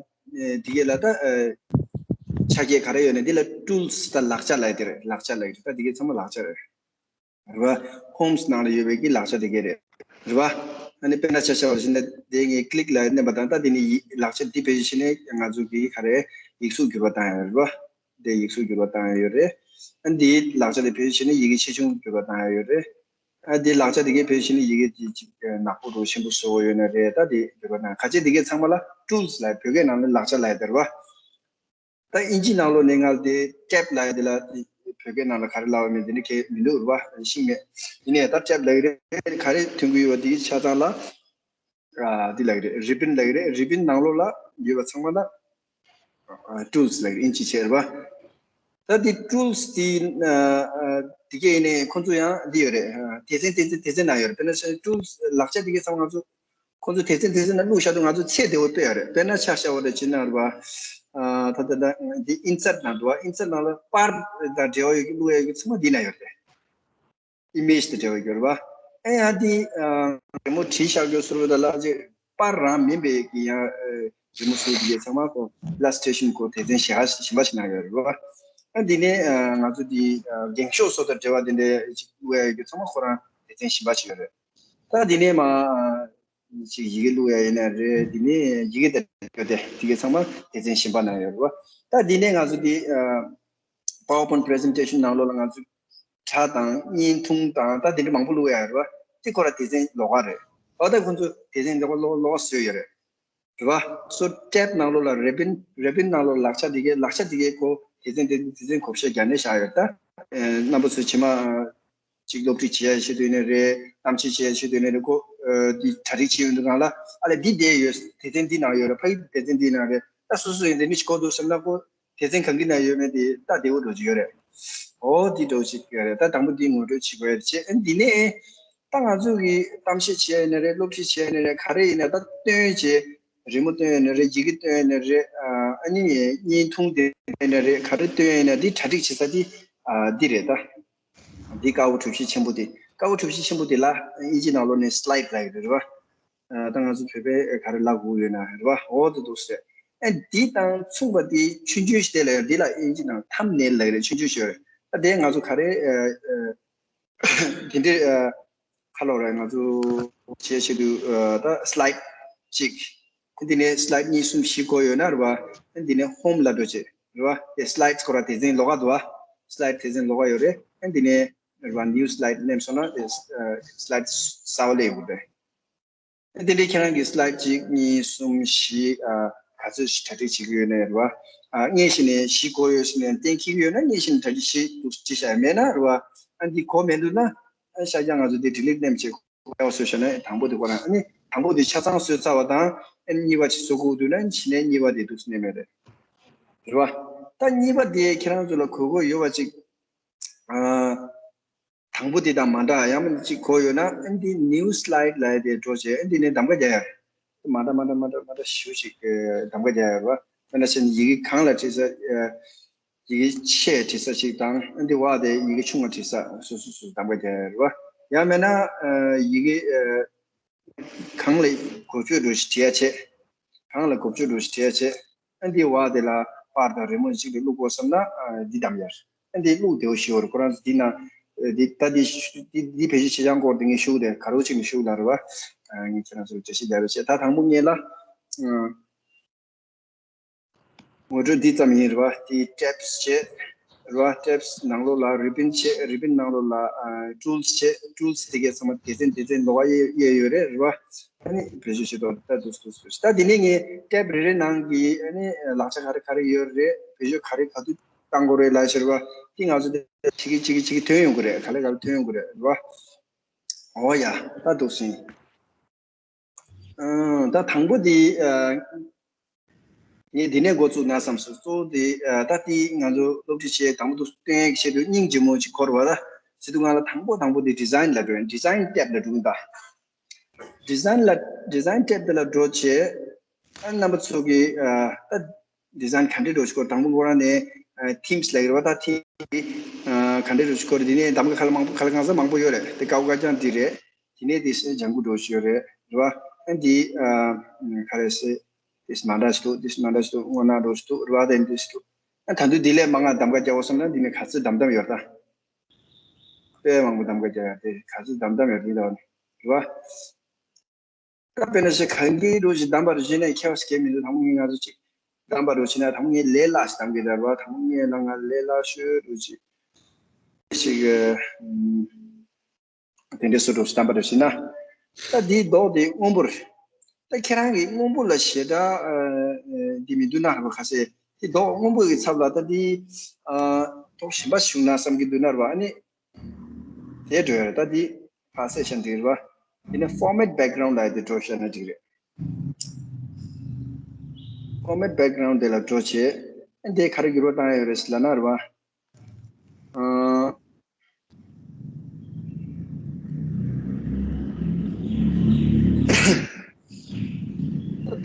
འདི་གས་ལ་ད་ཨ། ཆ་རྐྱེན་ག་རེ་ཡོད་ན་འདི་ལ་ཊུལ་སི་ད་ལག་ཆ་ལབ་ཡ་དེ་རེད། ལག་ཆ་ལབ་ཡ་ད་འདི་གས་ཚང་མ་ལག་ཆ་རེད། རེད་བ། ཧོམ་སི་ནང་ལ་ཡོད་པའི་གི་ལག་ཆ་དེ་གས་རེད། རེད་བ། ཨ་ནི་དཔེར་ན་ཆ་བཞག་པ་ཞིག་ན་དེ་ངས་ཀི་ལིག་ལ་མནན་པ་དང་ད་དེ་ནི་ཡི་ལག་ཆ་འདི་བེད་སྤྱོད་བྱས་ནས་ང་ཚོ་གི་ག་རེ་ཡིག་གཟུགས་འགྱུར་བ་བཏང་ཡ་རེད་བ། དེ་ཡིག་གཟུགས་འགྱུར་བ་བཏང་ཡ་ཡོད་རེད། ཨ་ནི་དེའི་ལག་ཆ་དེ་བེད་སྤྱོད་བྱས་ནས་ཡི་གེ་ཆེ་ཆུང་འགྱུར་བ་བཏང་ཡ་ཡོད་རེད། ཨ། དེ་ལག་ཆ་དེ་གས་བེད་སྤྱོད་བྱས་ནས་ཡི་གེ་དེ་ཅིག་ནག་པོ་རུ་ཞིམ་པོ་བཟོ་བ་ཡོད་ན་རེད། ད་དེ་འགྱུར་བ་བཏང་ཁ་ཆེ་དེ་གས་ཚང་མ་ལ་ཊུལ་སི་ལབ། བོད་སྐད་ནང་ལ་ལག་ཆ་ལབ་ཡ་དེ་རེད་བ། ད་ཨིན་ཇི་ནང་ལོགས་ནས་ང་དེ་ཊེབ་ལབ་ཡ་དེ་ལ་བོད་སྐད་ནང་ལ་ག་རེ་ལབ་པ་མིན་དེ་འདྲ་གས་མི་འདུག་རེད་བ། ཤེས་མེད། ཡིན་ནའི་ད་ཊེབ་ལབ་ཀྱི་རེད། ག་རེ་ཐོན་གྱི་ཡོད་པ་དེ་ཆ་ཚང་ལ། ཨ། འདི་ལབ་ཀྱི་རེད། རི་བིན་ལབ་ཀྱི་རེད། རི་བིན་ནང་ལོགས་ལ་ཡོད་པ་ཚང་མ་ལ་ཨ། ཊུལ་སི་ལབ་ཀྱི་རེད། ཨིན་ཇི་བྱས་རེད་བ། ད་འདི་ཊུལ་སི་དེ་ཨ། ཨ། དེ་གས་ཡིན་ནའི་ཁོང་ཚོ་ཡང་འདི་ཡོད་རེད། ཨ། སྡེ་ཚན་སྡེ་ཚན་སྡེ་ཚན་ནང་ཡོད་རེད། དཔེར་ན་ཆ་ཊུལ་སི་ལག་ཆ་དེ་གས་ཚང་མ་ང་ཚོ། ཁོང་ཚོ་སྡེ་ཚན་སྡེ་ཚན་ནང་བླུགས་བཞག་དུས་ང་ཚོ་ཚད་བདེ་བོ་སྤྲོད་ཡ་རེད། དཔེར་ན་ཆ་བཞག་པ་རེད་བྱས་ན་རེད་བ། ཨ། ད་ད་ད་འདི་ཨིན་སར་ནང་འདུག་བ། ཨིན་སར་ནང་ལ་པར་དང་འབྲེལ་བ་ཡོད་ཀྱི་བླུགས་ཡ་ཡོད་ཀྱི་ཚང་མ་འདི་ན་ཡོད་རེད། ཨི་མེཇ་དང་འབྲེལ་བ་ཡོད་རེད་བ། ཨ་ཡང་འདི་ཨ། རི་མོ་བྲིས་བཞག་རྒྱུ་ཟེར་བ་ད་ལ་ཅིག་པར་རང་མིན་པའི་གི་ཡང་ཨ། རི་མོ་བཟོ་རྒྱུ་ཚང་མ་ཁོ་ཨིལ་སི་ཊི་རེ་ཤན་ཁོ་སྡེ་ཚན་གཞན་པ་ཞིག་ནང་ཡོད་རེད་བ། ཨ། འདི་ནས་ཨ། ང་ཚོ་འདི་ཨ། འགེངས་ཤོག་སོགས་དང་འབྲེལ་བ་འདི་འདྲ་ཅིག་བླུགས་ཡ་ཡོད་རྒྱུ་ཚང་མ་ཁོ་རང་སྡེ་ཚན་གཞན་པ་ཞིག་ཡོད་རེད། ད་འདི་ནས་མ་ཅིག་ཡི་གེ་བླུགས་ཡ་ཡིན་ན་རེད། འདི་ནས་ཡི་གེ་དེ་ཡོད་དེ་དེ་གའི་ཚང་མ་སྡེ་ཚན་གཞན་པ་ནང་ཡོད་རེད་བ། ད་འདི་ནས་ང་ཚོ་འདི་ཨ། པ་ཝར་པོའིན་ཊི་པི་རི་ཟེན་ཊེ་ཤན་ནང་ལོགས་ལ་ང་ཚོ་སྒྲ་དང་བརྙན་ཐུང་དང་ད་དེ་འདྲ་མང་པོ་བླུགས་ཡ་རེད་བ། དེ་ཁོ་ར་སྡེ་ཚན་ལོགས་ཀ་རེད། འོ་ད་ཁོང་ཚོ་སྡེ་ཚན་ལོགས་ཀ་ལོགས་ཀ་ལོགས་ཀ་བཟོས་ཡོད་རེད། རེད་བ། སོ་ཊེབ་ནང་ལོགས་ལ་རི་བིན། རི་བིན་ནང་ལོགས་ལག་ཆ་དེ་གའི་ལག་ཆ་དེ་གའི་ཁོ་སྡེ་ཚན་དེ་སྡེ་ཚན་བགོ་བཤའ་རྒྱག་ནས་བཞག་ཡོད་ད། ཨ། རྣམ་པ་ཚོ་ཕྱི་མ་ཅིག་སློབ་ཁྲིད་བྱེད་ཡ་ཆེད་དུ་ཡིན་ནའི་རེད། གཏམ་བཤད་བྱེད་ཡ་ཆེད་དུ་ཡིན་ནའི་རེད། ཁོ་ཨ། འདི་གྲ་སྒྲིག་བྱེད་ཡོང་དུས་སྒང་ལ་ཨ་ལས་འདི་བསྡད་ཡོད། སྡེ་ཚན་འདི་ནང་ཡོད་རེད། ཕ་གི་སྡེ་ཚན་འདི་ནང་རེད། ད་སོ་སོ་ཡིན་དེ་མི་ཞིག་གོ་འདུག་བསམ་ན་ཁོ་སྡེ་ཚན་གང་གི་ནང་ཡོད་མེད་དེ་ད་བདེ་བོ་འགྲོ་གི་ཡོད་རེད། འོ་འདི་འདྲ་ཞིག་ཡོད་རེད། ད་དང་པོ་འདི་ངོ་སྤྲོད་བྱེད་དགོས་ཡ་བྱས། ཨ་འདི་ནས་ད་ང་ཚོ་གི་གཏམ་བཤད་བྱས་ཡིན་ན་རེད། སློབ་ཁྲིད་བྱས་ཡིན་ན་རེད། ག་རེ་ཡིན་ན་ད་སྟོན་བྱས། རི་མོ་སྟོན་ཡིན་ན་རེད། ཡི་གེ་སྟོན་ཡིན་ན་རེད། ཨ་ནི་བརྙན་ཐུང་དེ་ཡིན་ན་རེད། ག་རེ་སྟོན་ཡིན་ན་འདི་གྲ་སྒྲིག་བྱེད་ས་འདི་འདི་རེད་ད། འདི་ཀ་བོ་གྲུ་བཞི་ཆེན་པོ་དེ། ཀ་བོ་གྲུ་བཞི་ཆེན་པོ་དེ་ལ་ཨིན་ཇི་ནང་ལོགས་ནས་སི་ལའིད་ལབ་ཡོད་རེད་བ། ད་ང་ཚོ་བོད་པའི་ག་རེ་ལབ་དགོས་ཡོད་ན་རེད་བ། འོ་དེ་འདུག་ཟེར། ཨ་འདི་དང་མཚུངས་པ་དེ་ཆུང་ཆུང་ཞིག་དེ་ལ་ཡོད། འདི་ལ་ཨིན་ཇི་ནང་ཐམ་ནེལ་ལབ་ཡོད་རེད། ཆུང་ཆུང་ཞིག་ཡོད་རེད། ད་དེ་ང་ཚོ་ག་རེ་དེ་འདྲའི་ཁ་ལོ་རེད། ང་ཚོ་བྱས་བྱས་དུས་ད་སི་ལའིད་གཅིག་འདི་ནས་སི་ལའིད་གཉིས་གསུམ་བཞི་བགོས་ཡོད་ན་རེད་བ། ཨ་འདི་ནས་ཧོམ་ལ་འགྲོ་བྱེད་རེད་བ། དེ་སི་ལའིད་སྐོར་ར་དེ་ཚན་ལོགས་ཀ་འདུག་བ། སི་ལའིད་དེ་ཚན་ལོགས་ཀ་ཡོད་རེད། ཨ་འདི་ནས་རེད་བ། ནིའུ་སི་ལའིད་ནེམ་སོང་ན་དེ་སི་ལའིད་གསར་བ་སླེབས་ཡོང་གི་རེད། ཨ་དེ་འདྲའི་ཁྱེད་རང་གི་སི་ལའིད་གཅིག་གཉིས་གསུམ་བཞི་ག་ཚོད་ཞིག་གྲ་སྒྲིག་བྱེད་ཀྱི་ཡོད་ན་རེད་བ། ཨ་སྔས་ཤིག་ནས་བཞི་བགོས་ཡོད་ཟེར་ནས་གཏན་འཁེལ་གྱི་ཡོད་ན་སྔས་ཤིག་ནས་གྲ་སྒྲིག་བྱེད་འདུག་ཅེས་བཤད་ཡ་མེད་ན་རེད་བ། ཨ་འདི་གོ་མི་འདུག་ན་ཨ་ཤ་རྒྱག་ང་ཚོ་འདི་ཌི་ལིཊ་ནེམ་བྱེད། ཡག་བཟོས་བྱས་ན་དང་པོ་དེ་ཁོ་རང་ཨ་ནི་དང་པོ་དེ་ཆ་ཚང་བཟོས་ཚར་བ་དང་ཨ་ནི་གཉིས་པ་ཅིག་བཟོ་དགོས་འདུག་ན་ཕྱི་ནས་གཉིས་པ་དེ་འདུག་སེ་ནས་མེད་རེད། རེད་བ། ད་གཉིས་པ་དེ་ཁྱེད་རང་ཚོ་ལ་གོ་དགོས་ཡོད་པ་ཅིག་ཨ། དང་པོ་དེ་དང་མ་འདྲ་ཡང་མིན་ཅིག་གོ་ཡོད་ན་ཨ་ནི་ནིའུ་སི་ལའིད་ལབ་ཡ་དེ་འགྲོ་བྱས་ཨ་ནི་དེ་ནས་གདམ་ག་རྒྱག་ཡ་རེད། མ་འདྲ་མ་འདྲ་མ་འདྲ་མ་འདྲ་ཞེ་པོ་ཅིག་གདམ་ག་རྒྱག་ཡ་རེད་བ། དཔེར་ན་བྱས་ན་ཡི་གེ་གང་ལ་བྲིས་ས། ཡི་གེ་ཆེ་བྲིས་ས་ཞིག་དང་ཨ་འདི་བ་དེ་ཡི་གེ་ཆུང་བ་བྲིས་ས་སོ་སོ་སོ་གདམ་ག་རྒྱག་ཡ་རེད་བ། ཡང་མིན་ན་ཡི་གེ་གང་ལ་གོ་ཆོད་འགྲོ་ཞིག་བྲིས་ཡ་བྱས། གང་ལ་གོ་ཆོད་འགྲོ་ཞིག་བྲིས་ཡ་བྱས། ཨ་འདི་བ་དེ་ལ་པར་དང་རི་མོ་ཞིག་ལ་བླུག་དགོས་བསམ་ན་འདི་གདམ་ཡ་རེད། ཨ་འདི་བླུག་བདེ་བོ་ཞིག་ཡོད་རེད། ཁོ་རང་ཚོ་འདི་ན་འདི་ད་འདི་འདི་བེད་སྤྱོད་བྱེད་སྦྱང་སྐོར་དེ་ངས་ཞུ་དེ་ག་རོ་ཅིག་ནས་ཞུ་ལ་རེད་བ། ངས་ཁྱེད་རང་ཚོར་འགྲེལ་བཤད་རྒྱག་རོགས་བྱས། ད་དང་པོ་ངས་ལ། ངོ་སྤྲོད་འདི་ཙམ་ཡིན་རེད་བ། དེ་ཊེབ་སི་བྱས་རེད་བ། ཊེབ་སི་ནང་ལོགས་ལ་རི་བིན་བྱས། རི་བིན་ནང་ལོགས་ལ་ཊུལ་སི་བྱས། ཊུལ་སི་དེ་གས་ཚང་མ་སྡེ་ཚན་སྡེ་ཚན་ལོགས་ཀ་དབྱེ་དབྱེ་ཡོད་རེད་རེད་བ། ཨ་ནི་བེད་སྤྱོད་བྱེད་དོ་ད་འདུག་འདུག་འདུག་ད་དེ་ནས་ངས་ཊེབ་རེ་རེ་ནང་གི་ཨ་ནི་ལག་ཆ་ག་རེ་ག་རེ་ཡོད་རེད། བེད་སྤྱོད་ག་རེ་ག་དུས་བཏང་དགོས་རེད་ལབ་ཤེར་བ། དེ་ང་ཚོ་དེ་ཅིག་གི་ཅིག་གི་ཅིག་གི་ཐོན་ཡོང་གི་རེད། ག་ལེ་ག་ལེ་ཐོན་ཡོང་གི་རེད་རེད་བ། འོ་ཡ་ད་འདུག་སེ་ཡིན། ཨ་ད་དང་པོ་དེ་ཨ་ངས་འདི་ནས་འགོ་བཙུགས་ན་བསམ་སོང་། གཙོ་བོ་དེ་ཨ་ད་དེ་ང་ཚོ་སློབ་ཁྲིད་བྱེད་དང་པོ་དུ་སྟོན་ཡག་བྱེད་དུས་སྙིང་རྗེ་མོ་ཅིག་འཁོར་བ་ད། བྱེད་དུས་ང་ལ་དང་པོ་དང་པོ་དེ་ཌི་ཛའིན་ལ་འགྲོ་ཡིན། ཌི་ཛའིན་ཊེབ་ལ་འགྲོ་གི་ད། ཌི་ཛའིན་ལ་ཌི་ཛའིན་ཊེབ་དེ་ལ་འགྲོ་བྱས། ཨ་རྣམ་པ་ཚོ་གི་ཨ་ད་ཌི་ཛའིན་ག་འདྲས་འགྲོ་ཞིག་སྐོར་དང་པོ་ཁོ་རང་ནས་ཨ་ཐིམ་སི་ལ་ཡོད་རེད་བ། ད་ཐིམ་སི་ཨ་ག་འདྲས་འགྲོ་ཞིག་སྐོར་དེ་ནས་གདམ་ག་ཁ་ལ་མང་པོ་ཁ་ལ་གང་ས་མང་པོ་ཡོད་རེད། དེ་ཀའོ་ཀ་ཀྱང་འདི་རེད། དེ་ནས་དེ་སེ་ལྗང་གུ་འགྲོ་ཞིག་ཡོད་རེད་རེད་བ། ཨ་འདི་ཨ་ག་རེ་ཟེར། དེ་སེ་མ་འདྲ་ཞིག་འདུག་དེ་སེ་མ་འདྲ་ཞིག་འདུག་སྔོ་ནག་འགྲོ་ཞིག་འདུག་རེད་བ། དེ་འདི་ཞིག་འདུག་ཨ་ད་དུང་དེ་ལས་མང་ང་གདམ་ག་རྒྱག་དགོས་བསམ་ན་འདི་ནས་ག་ཚོད་གདམ་གདམ་ཡོད་རེད་ད། དཔེ་མང་པོ་གདམ་ག་རྒྱག་ཡ་དེ་ག་ཚོད་གདམ་གདམ་ཡོད་རེད་ད་རེད་བ། ད་དཔེར་ན་ཞེས་གང་གི་རོ་ཞིག་གདམ་པ་རུ་བྱས་ནས་ཁྱད་པར་ཞིག་མི་འདུག་དང་པོ་ངས་ང་ཚོ་ཅིག་གདམ་པ་རུ་བྱས་ན་དང་པོ་ངས་ལས་སླ་ཞིག་གདམ་གི་རེད་བ། དང་པོ་ངས་ལ་ང་ལས་སླ་ཤོས་རུ་ཅིག་ཞིག་ཨམ་དེ་འདྲའི་བཟོ་འདྲ་ཞིག་གདམ་པ་རུ་བྱས་ན། ད་འདིའི་མདོག་དེ་སྔོན་པོ་རེད། ད་ཁྱེད་རང་གིས་སྔོན་པོ་ལ་ཞེ་དྲག་ཨ་འདི་མི་འདུག་ན་ར་བ། ཁ་ཤས་དེ་མདོག་སྔོན་པོ་གི་ཚབ་ལ་ད་འདི་ཨ་མདོག་གཞན་པ་ཞིག་བྱུང་ན་བསམ་གྱི་འདུག་ན་ར་བ། ཨ་ནི། དེ་འགྲོ་ཡ་རེད། ད་འདི་ཕར་སེ་ཤན་འགྲིག་རེད་བ། དེ་ནས་ཕོར་མེ་ཊི་བེག་གྷ་རའུན་ཌི་ལ་དེ་འགྲོ་བཞག་ན་འགྲིག་རེད། ཕོར་མེ་ཊི་བེག་གྷ་རའུན་ཌི་དེ་ལ་འགྲོ་བྱས། ཨ་འདི་ག་རེ་འགྱུར་བ་བཏང་ཡ་ཡོད་རེད་ཟེར་ལབ་ན་རེད་བ།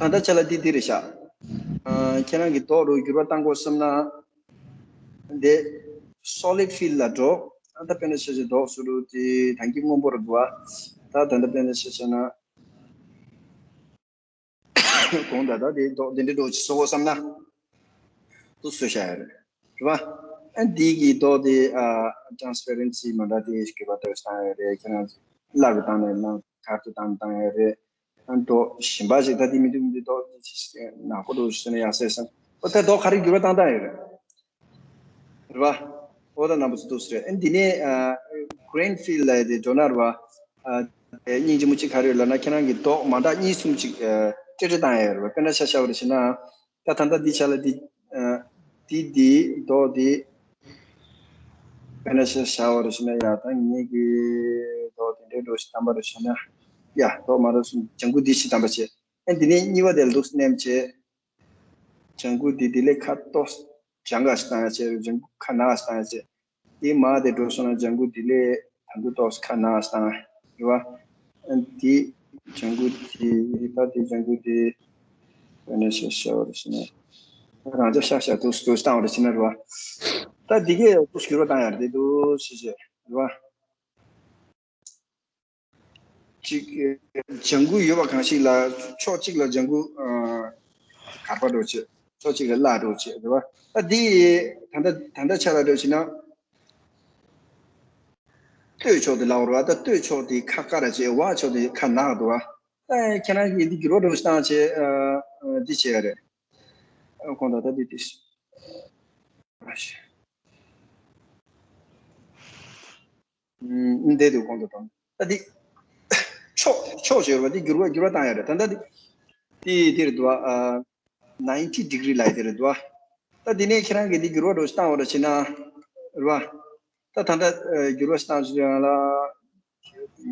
ཨ། ད་ལྟ་ཆ་ལ་འདི་འདི་རེད་ཤག་ཨ་ཁྱེད་རང་གི་མདོག་རུ་འགྱུར་བ་བཏང་དགོས་བསམ་ན། འདི་སོ་ལིཌ་ཕིལ་ལ་འགྲོ། ད་ལྟ་དཔེར་ན་ཆ་བཞག་མདོག་བཟོ་རུ་དེ་ད་གིན་སྔོན་པོ་རུ་འདུག་བ། ད་ད་ལྟ་དཔེར་ན་ཆ་བཞག་ན། གོང་ད་ལྟ་དེ་མདོག་དེ་འདྲའི་མདོག་ཅིག་བཟོ་དགོས་བསམ་ན། དུ་བཟོས་བཞག་ཡ་རེད། རེད་བ། ཨ་འདི་གི་མདོག་དེ་ཨ་ཊ་རན་སི་པེ་རེན་སི་མ་འདྲ་དེ་ཞིག་གི་བར་དུ་བཏང་ཡ་རེད། ཁྱེད་རང་ཚོ་སླར་གི་བཏང་ནས་ནང་གར་དུ་བཏང་བཏང་ཡ་རེད། ཨ་མདོག་གཞན་པ་ཞིག་ད་དེ་མི་འདུག་མི་འདུག་མདོག་ནག་པོ་འདུག་ཟེར་ན་ཡག་ས་བསམ། ཨོ་ད་མདོག་ག་རེ་འགྱུར་བ་བཏང་བཏང་ཡོད་རེད། རེད་བ། ཨོ་ད་རྣམ་པ་ཚོ་འདུག་ཟེར། ཨ་འདི་ནས་ཨ་གྷི་རིན་ཕིལ་ལབ་ཡ་དེ་འགྲོ་ན་རེད་བ། ཨ་སྙིང་རྗེ་མོ་གཅིག་ག་རེ་ཡོད་ལབ་ན་ཁྱེད་རང་གི་མདོག་མ་འདྲ་གཉིས་གསུམ་གཅིག་ཨ་སྤྲེལ་སྤྲེལ་བཏང་ཡ་ཡོད་རེད་བ། དཔེར་ན་ཤ་ཤ་བ་རེད་ཟེར་ན། ད་ད་ལྟ་འདི་ཆ་ལ་འདི་ཨ་འདི་འདི་མདོག་འདི། དཔེར་ན་ཤ་ཤ་བ་རེད་ཟེར་ན་ཡ་ད་ངེད་ཀྱི་མདོག་དེ་འདྲའི་འགྲོ་ཞིག་བཏང་པ་རེད་ཟེར་ན། ཡ་མདོག་མ་འདྲ་གསུམ་ལྗང་གུ་འདི་ཞིག་བཏང་པ་བྱས། ཨ་འདི་ནས་གཉིས་པ་དེ་ལ་འདུག་སེ་མནན་བྱས། ལྗང་གུ་འདི་དེ་ལས་ཁ་ཏོག་གྲང་ག་ཞིག་བཏང་ཡ་བྱས། ལྗང་གུ་ཁ་ནག་ཞིག་བཏང་ཡ་བྱས། དེ་མ་དེ་འགྲོ་སོང་ན་ལྗང་གུ་དེ་ལས་ད་འདུ་ཏོག་ཁ་ནག་སྟངས་རེད་བ། ཨ་དེ་ལྗང་གུ་དེ་ད་དེ་ལྗང་གུ་དེ་དཔེར་ན་ཤ་ཤ་བ་རེ་ཤི་ན། ད་རང་ཅག་ཤ་ཤ་དུ་སུ་སྟངས་བ་རེ་ཤི་ན་རེད་བ། ད་དེ་གས་དུ་སྐྱུར་བ་བཏང་ཡར་དེ་དུ་ཤི་ཤི་རེད་བ། གཅིག་ལྗང་གུ་ཡོད་པ་གང་ཞིག་ལ་ཕྱོགས་གཅིག་ལ་ལྗང་གུ་གར་པ་འགྲོ་བྱེད། ཕྱོགས་གཅིག་ལ་གླ་འགྲོ་བྱེད་རེད་བ། ད་འདི་ད་ལྟ་ད་ལྟ་ཆ་ལ་འགྲོ་བྱེད་ན། སྟོད་ཕྱོགས་དེ་ལའོ་རེད་བ། ད་སྟོད་ཕྱོགས་དེ་ཁ་དཀར་བྱེད། འོག་ཕྱོགས་དེ་ཁ་ནག་འདུག་བ། ད་ཁྱེད་རང་གིས་འདི་འགྱུར་བ་འགྲོ་བྱེད་བཏང་བྱེད་འདི་བྱེད་ཡ་རེད། ཁོང་ད་ད་འདི་དེ། འདས་དུ་གོང་དུ་བཏང་། ད་འདི། ཕྱོགས་ཕྱོགས་བྱས་པ་འདི་འགྱུར་བ་འགྱུར་བ་བཏང་ཡ་རེད། ད་ལྟ་འདི། འདི་འདིར་འདུག་བ། ཨ། ninety degree ལ་འདིར་འདུག་བ། ད་འདི་ནས་ཁྱེད་རང་གིས་འདི་འགྱུར་བ་འགྲོ་བཏང་བ་རེད་བྱས་ན། རེད་བ། ད་ད་ལྟ་འགྱུར་བ་བཏང་བྱས་ཡང་ལ།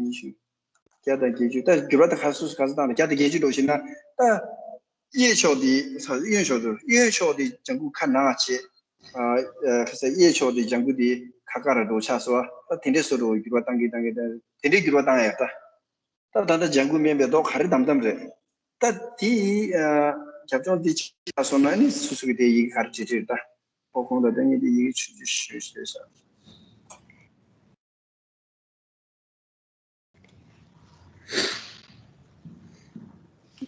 ཉི་ཤུ། བརྒྱ་དང་བརྒྱད་ཅུ། ད་འགྱུར་བ་ད་ག་སུ་ག་ས་བཏང་ན་བརྒྱ་དང་བརྒྱད་ཅུ་འགྲོ་བྱས་ན། ད། གཡས་ཕྱོགས་དེ། གཡོན་ཕྱོགས་དེ། གཡོན་ཕྱོགས་དེ་ལྗང་གུ་ཁ་ནག་བྱས། ཨ། ཁ་ས་གཡས་ཕྱོགས་དེ་ལྗང་གུ་དེ་ཁ་དཀར་ར་འགྲོ་ཆགས་སོ། ད་དེ་འདྲས་བཟོ་འགྲོ་འགྱུར་བ་བཏང་གི་བཏང་གི་བཏང་། དེ་འདྲས་འགྱུར་བ་བཏང་ཡ་ད། ད་ད་ལྟ་ལྗང་གུ་མིན་པའི་མདོག་ག་རེ་དམ་དམ་རེད། ད་དེ། ཨ། རྒྱབ་ལྗོངས་དེ་ཅི་ལ་སོང་ན་ནི་སུ་སུ་གི་དེ་ཡི་གེ་ག་རེ་བྲིས་བྲིས་ད། ཨོ་ཁོང་ད་ལྟ་ངས་དེ་ཡི་གེ་ཆུ་ཆུ་ཞུ་ཞུ་ས།